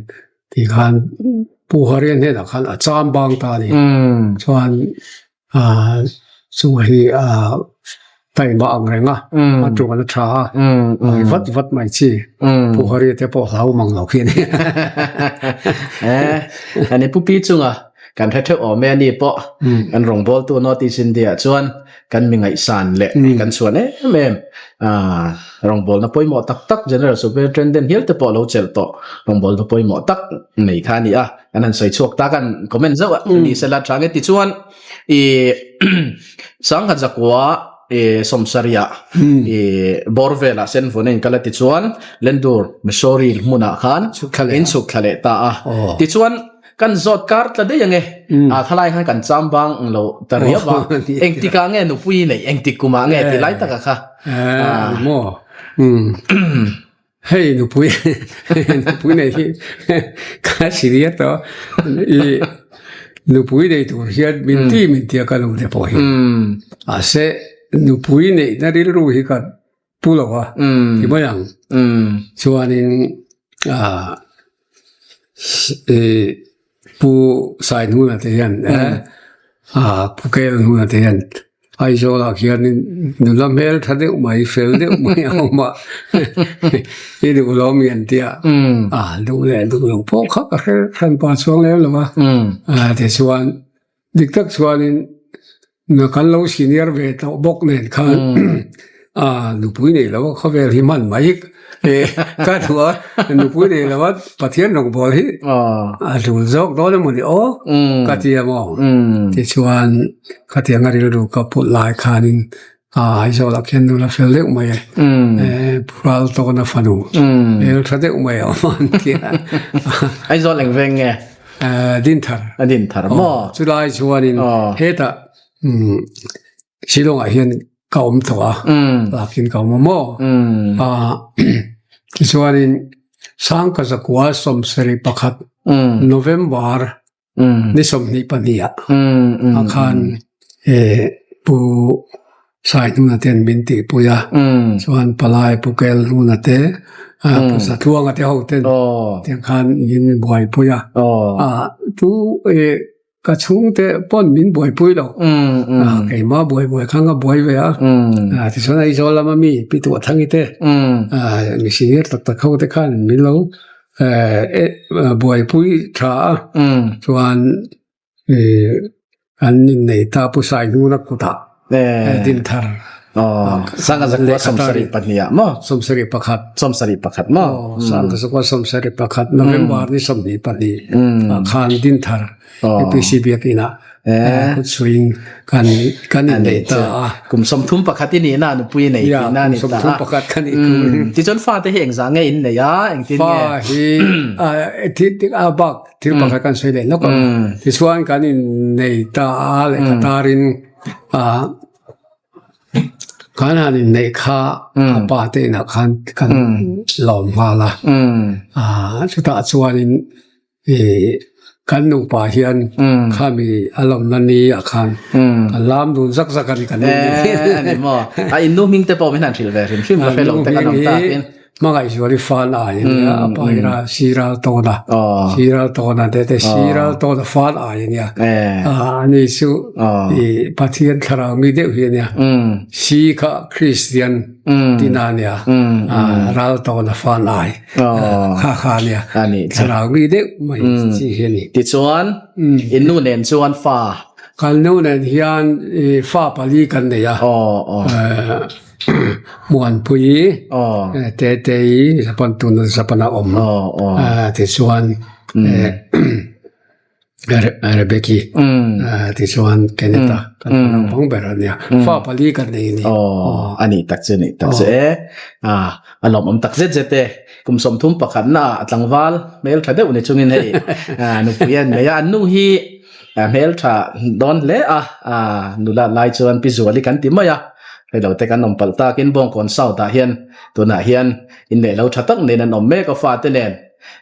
tih khan Puharia hnenah khan a cham bang ta a ni. Chuan chunga hi Taima ang reng a, a tuan a tha a, a vat vat mai chi. Pu Hari te pawh hlau mang lo khi a ni. Eh, ani pu pi chunga kan hre theuh awm e ani pawh kan rawngbawltu North East India chuan kan mi ngaihsan leh kan chhuan em em rawngbawlna pawimawh tak tak General Superintendent hial te pawh lo chelh tawh rawngbawlna pawimawh tak nei kha a ni a, kan han sawi chhuak ta kan comment zauh a ni sela tha nge tichuan I Sangha zakua i sawmsaria i bawr velah senvun a inkal a tichuan Lendur Missouri hmunah khan in chhuk thla leh ta a. Tichuan kan zawt kar tla daih ange a thalai khan kan cham bang lo ta riau a. Engtikah nge nupui neih engtik kumah nge tih lai taka kha. Maw. Hei nupui nupui nei hi ka senior tawh i nupui nei tur hian min ti min tia ka nu te pawh hi mahse nupui neihna rilru hi ka pu lo a ti mai ang chuanin ah i Pu Sainhuna te hian ah Pu Kelhuna te hian Aizawlah khianin nula hmel tha deuh mai fel deuh mai a awm a i duh lo mi an tia ah duh leh duh lo pawh kha ka hre hran pa chuang lem lo a ah tichuan dik tak chuanin Na kan lo senior ve tawh bawk nen khan a nupui nei lo khawvel hi hman mai ka duh a nupui nei lo a Pathian rawngbâwl hi a tul zawk dawn emaw ni aw ka ti a maw tichuan khatiang a rilru ka put lai khanin Aizawlah khian nula fel deuh mai e Ral tawna fanu hmel tha deuh mai a awm a an ti a. Aizawl eng veng nge? Dinthar. A Dinthar maw? Chulai chuanin hetah Shillong ah hian ka awm tawh a, lakin ka awm a maw? Tichuanin Sangkazakua 71 November ni 22 ah khan Pu Saihnuna ten min tihpui a, chuan Palai Pu Kelhnuna te, Pu Zatluanga te ho ten tiang khan min buaipui a, chu ka chhungte pawn min buaipui lo, keimah buai buai kha nga buai ve a, tichuan Aizawl lama mi Pi Tuahthangi te, mi senior tak tak ho te khan min lo buaipui tha a, chuan An innei ta Pu Saihnuna kutah Dinthar. Sangha 72 maw? 71. 71 maw? Sangha 71 November ni 22 khan Dinthar APC biakinn ah kut suing kan kan innei ta a. Kum 31 i nihna nupui nei tihna a ni ta a. Kum 31 kan i. Tichuan fate hi engzah nge innei a engtin nge? Fa hi a bak Thil pakhat kan sawi leh lawk ang. Tichuan kan innei ta a lehkha tarin ah kan han inneih kha a pa te inah khan kan lawm nghal a. Ah chutah chuanin ih kan nupa hian khami a lawmna ni ah khan kan lam dun zak zak a ni kan nu ni. A ni maw? A innu hming te pawh min han hrilh ve hrim hrim ka hre lo te kan awm takin. Hmangaihzuali fan ai a nia, a pa hi ra Siral Tawna, Siral Tawna te te Siral Tawna fan ai a nia. Ani chu i Pathian thlarau mi deuh hi a nia. Si kha Kristian tina a nia, Ral Tawna fan ai kha kha a nia. Thlarau mi deuh mai chi hi a ni. Tichuan, in nu nen chuan fa? Kan nu nen hian fa pali kan nei a. Muanpui Tetei Japan tuna Japan a awm tichuan. Rebecca tichuan Kenneth-a kan fa naupang ber a nia. Fa pali kan nei a ni. Aw, a nih tak che, a nih tak che e. A lawmawm tak zet zet e. Kum 30 pakhatna ah tlangval hmel tha deuh ni chungin hei nupui an nei a. An nu hi hmel tha dawn hle a, nula lai chuan Pi Zuali kan ti mai a. Hei lo te kan awm palh takin Bawngkawn South ah hian tunah hian inneih lo tha tak nen an awm mek a fate nen.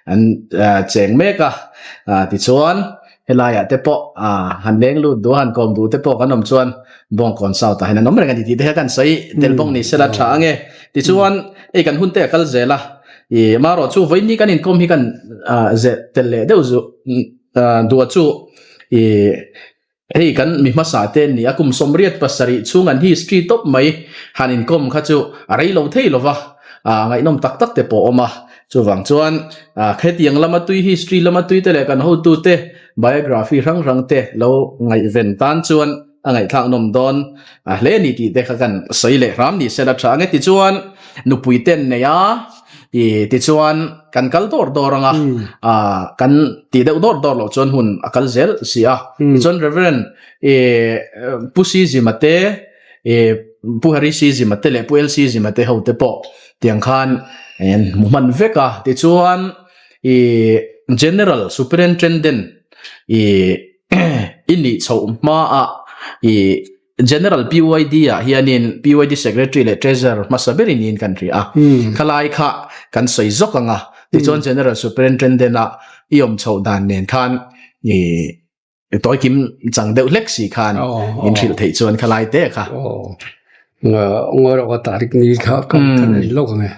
An cheng mek a, tichuan helaiah te pawh han leng lut duh a, han kawm duh te pawh kan awm chuan Bawngkawn South ah hian an awm reng a ni tih te kha kan sawi tel bawk ni sela tha ange. Tichuan hei kan hun te a kal zel a, ih marawh chu vawiin ni kan inkawm hi kan zeh tel leh deuh zuh duh chu ih Hei kan mi hmasa te an ni a, kum 87 chhung an history tawp mai han inkawm kha chu a rei lo thei lo va, ngaihnawm tak tak te pawh a awm a. Chuvang chuan hetiang lama tui history lama tui te leh kan hotute biography hrang hrang te lo ngaihven tan chuan a ngaihthlak nawm dawn hle a ni tih te kha kan sawi leh hram ni sela tha ang e. Tichuan nupui te an nei a. I tichuan kan kal dawr dawr anga a kan ti deuh dawr dawr loh chuan hun a kal zel si a. Tichuan Reverend i Pu Si Zima te i Pu Harry Si Zima te leh Pu LC Zima te ho te pawh tiang khan an hmu hman vek a. Tichuan i General Superintendent i i nih chhoh hmaah i General PYD ah hianin PYD Secretary leh Treasurer hmasa berin niin kan hria a. Khalai kha kan sawi zawk ang a. Tichuan General Superintendent ah i awm chhoh dan nen khan i tawi kim chang deuh hlek si khan in hrilh theih chuan khalai te kha. Ngawi rawh ka tarik ni kha kan en lawk ang e.